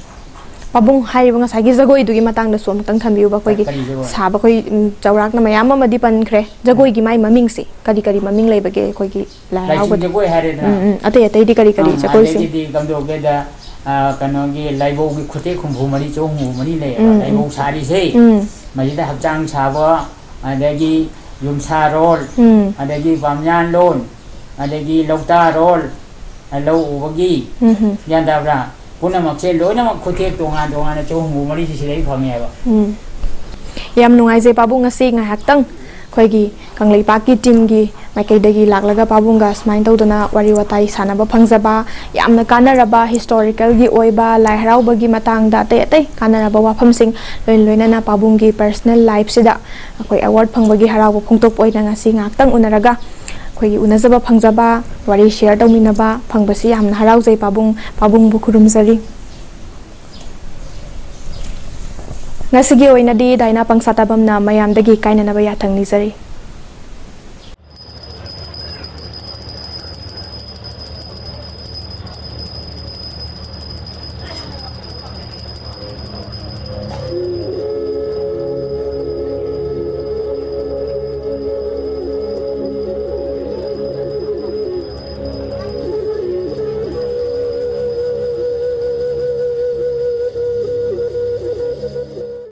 ꯄꯥꯕꯨꯡ ꯍꯥꯏꯔꯤꯕ ꯉꯁꯥꯏꯒꯤ ꯖꯒꯣꯏꯗꯨꯒꯤ ꯃꯇꯥꯡꯗꯁꯨ ꯑꯃꯨꯛꯇꯪ ꯊꯝꯕꯤꯌꯨꯕ꯫ ꯑꯩꯈꯣꯏꯒꯤ ꯀꯔꯤ ꯖꯒꯣꯏ? ꯁꯥꯕ, ꯑꯩꯈꯣꯏ, ꯎꯝ, ꯆꯥꯎꯔꯥꯛꯅ ꯃꯌꯥꯝ ꯑꯃꯗꯤ ꯄꯟꯈ꯭ꯔꯦ꯫ ꯖꯒꯣꯏꯒꯤ ꯃꯥꯏ ꯃꯃꯤꯡꯁꯦ ꯀꯔꯤ ꯀꯔꯤ ꯃꯃꯤꯡ ꯂꯩꯕꯒꯦ ꯑꯩꯈꯣꯏꯒꯤ ꯂꯥꯏ ꯂꯥꯏꯆꯤꯡ ꯍꯔꯥꯎꯕꯗ? ꯖꯒꯣꯏ ꯍꯥꯏꯔꯦꯗꯅ꯫ ꯎꯝ, ꯎꯝ꯫ ꯑꯇꯩ ꯑꯇꯩꯗꯤ ꯀꯔꯤ ꯀꯔꯤ ꯎꯝ, ꯖꯒꯣꯏꯁꯤꯡ? ꯑꯗꯒꯤꯗꯤ ꯀꯝꯗꯧꯒꯦꯗ, ꯑ, ꯀꯩꯅꯣꯒꯤ ꯂꯥꯏꯕꯧꯒꯤ ꯈꯨꯊꯦꯛ ꯍꯨꯝꯐꯨ ꯃꯔꯤ, ꯆꯍꯨꯝ ꯍꯨꯝꯐꯨ ꯃꯔꯤ ꯂꯩꯌꯦꯕ, ꯎꯝ, ꯎꯝ꯫ ꯂꯥꯏꯕꯧ ꯁꯥꯔꯤꯁꯦ꯫ ꯎꯝ꯫ ꯃꯁꯤꯗ ꯍꯛꯆꯥꯡ ꯁꯥꯕ, ꯑꯗꯒꯤ ꯌꯨꯝꯁꯥꯔꯣꯜ, ꯎꯝ꯫ ꯑꯗꯒꯤ ꯕꯥꯝꯌꯥꯟꯂꯣꯟ, ꯑꯗꯒꯤ ꯂꯧꯇꯥꯔꯣꯜ, ꯂꯧ ꯎꯕꯒꯤ, ꯎꯝ, ꯎꯝ꯫ ꯒ꯭ꯌꯥꯟ ꯇꯥꯕ꯭ꯔꯥ? ꯄꯨꯝꯅꯃꯛꯁꯦ ꯂꯣꯏꯅꯃꯛ ꯈꯨꯊꯦꯛ ꯇꯣꯉꯥꯟ ꯇꯣꯉꯥꯟꯅ ꯆꯍꯨꯝ ꯍꯨꯝꯐꯨ ꯃꯔꯤꯁꯤ ꯁꯤꯗꯒꯤ ꯐꯪꯉꯦꯕ꯫ ꯎꯝ꯫ ꯌꯥꯝ ꯅꯨꯡꯉꯥꯏꯖꯩ ꯄꯥꯕꯨꯡ, ꯉꯁꯤ ꯉꯥꯏꯍꯥꯛꯇꯪ ꯑꯩꯈꯣꯏꯒꯤ ꯀꯪꯂꯩꯄꯥꯛꯀꯤ teamꯒꯤ ꯃꯥꯏꯀꯩꯗꯒꯤ ꯂꯥꯛꯂꯒ ꯄꯥꯕꯨꯡꯒ ꯁꯨꯃꯥꯏꯅ ꯇꯧꯗꯅ ꯋꯥꯔꯤ ꯋꯥꯇꯥꯏ ꯁꯥꯟꯅꯕ ꯐꯪꯖꯕ, ꯌꯥꯝꯅ ꯀꯥꯟꯅꯔꯕ historicalꯒꯤ ꯑꯣꯏꯕ ꯂꯥꯏ ꯍꯔꯥꯎꯕꯒꯤ ꯃꯇꯥꯡꯗ ꯑꯇꯩ ꯑꯇꯩ ꯀꯥꯟꯅꯔꯕ ꯋꯥꯐꯝꯁꯤꯡ, ꯂꯣꯏꯅ ꯂꯣꯏꯅꯅ ꯄꯥꯕꯨꯡꯒꯤ personal lifeꯁꯤꯗ ꯑꯩꯈꯣꯏ award ꯐꯪꯕꯒꯤ ꯍꯔꯥꯎꯕ ꯐꯣꯡꯗꯣꯛꯄ ꯑꯣꯏꯅ ꯉꯁꯤ ꯉꯥꯏꯍꯥꯛꯇꯪ ꯎꯅꯔꯒ ꯑꯩꯈꯣꯏꯒꯤ ꯎꯅꯖꯕ ꯐꯪꯖꯕ, ꯋꯥꯔꯤ share ꯇꯧꯃꯤꯟꯅꯕ ꯐꯪꯕꯁꯤ ꯌꯥꯝꯅ ꯍꯔꯥꯎꯖꯩ ꯄꯥꯕꯨꯡ, ꯄꯥꯕꯨꯡꯕꯨ ꯈꯨꯔꯨꯝꯖꯔꯤ꯫ ꯉꯁꯤꯒꯤ ꯑꯣꯏꯅꯗꯤ ꯗꯥꯏꯅꯥ ꯄꯪꯁꯥꯇꯥꯕꯝꯅ ꯃꯌꯥꯝꯗꯒꯤ ꯀꯥꯏꯅꯅꯕ ꯌꯥꯊꯪ ꯅꯤꯖꯔꯤ꯫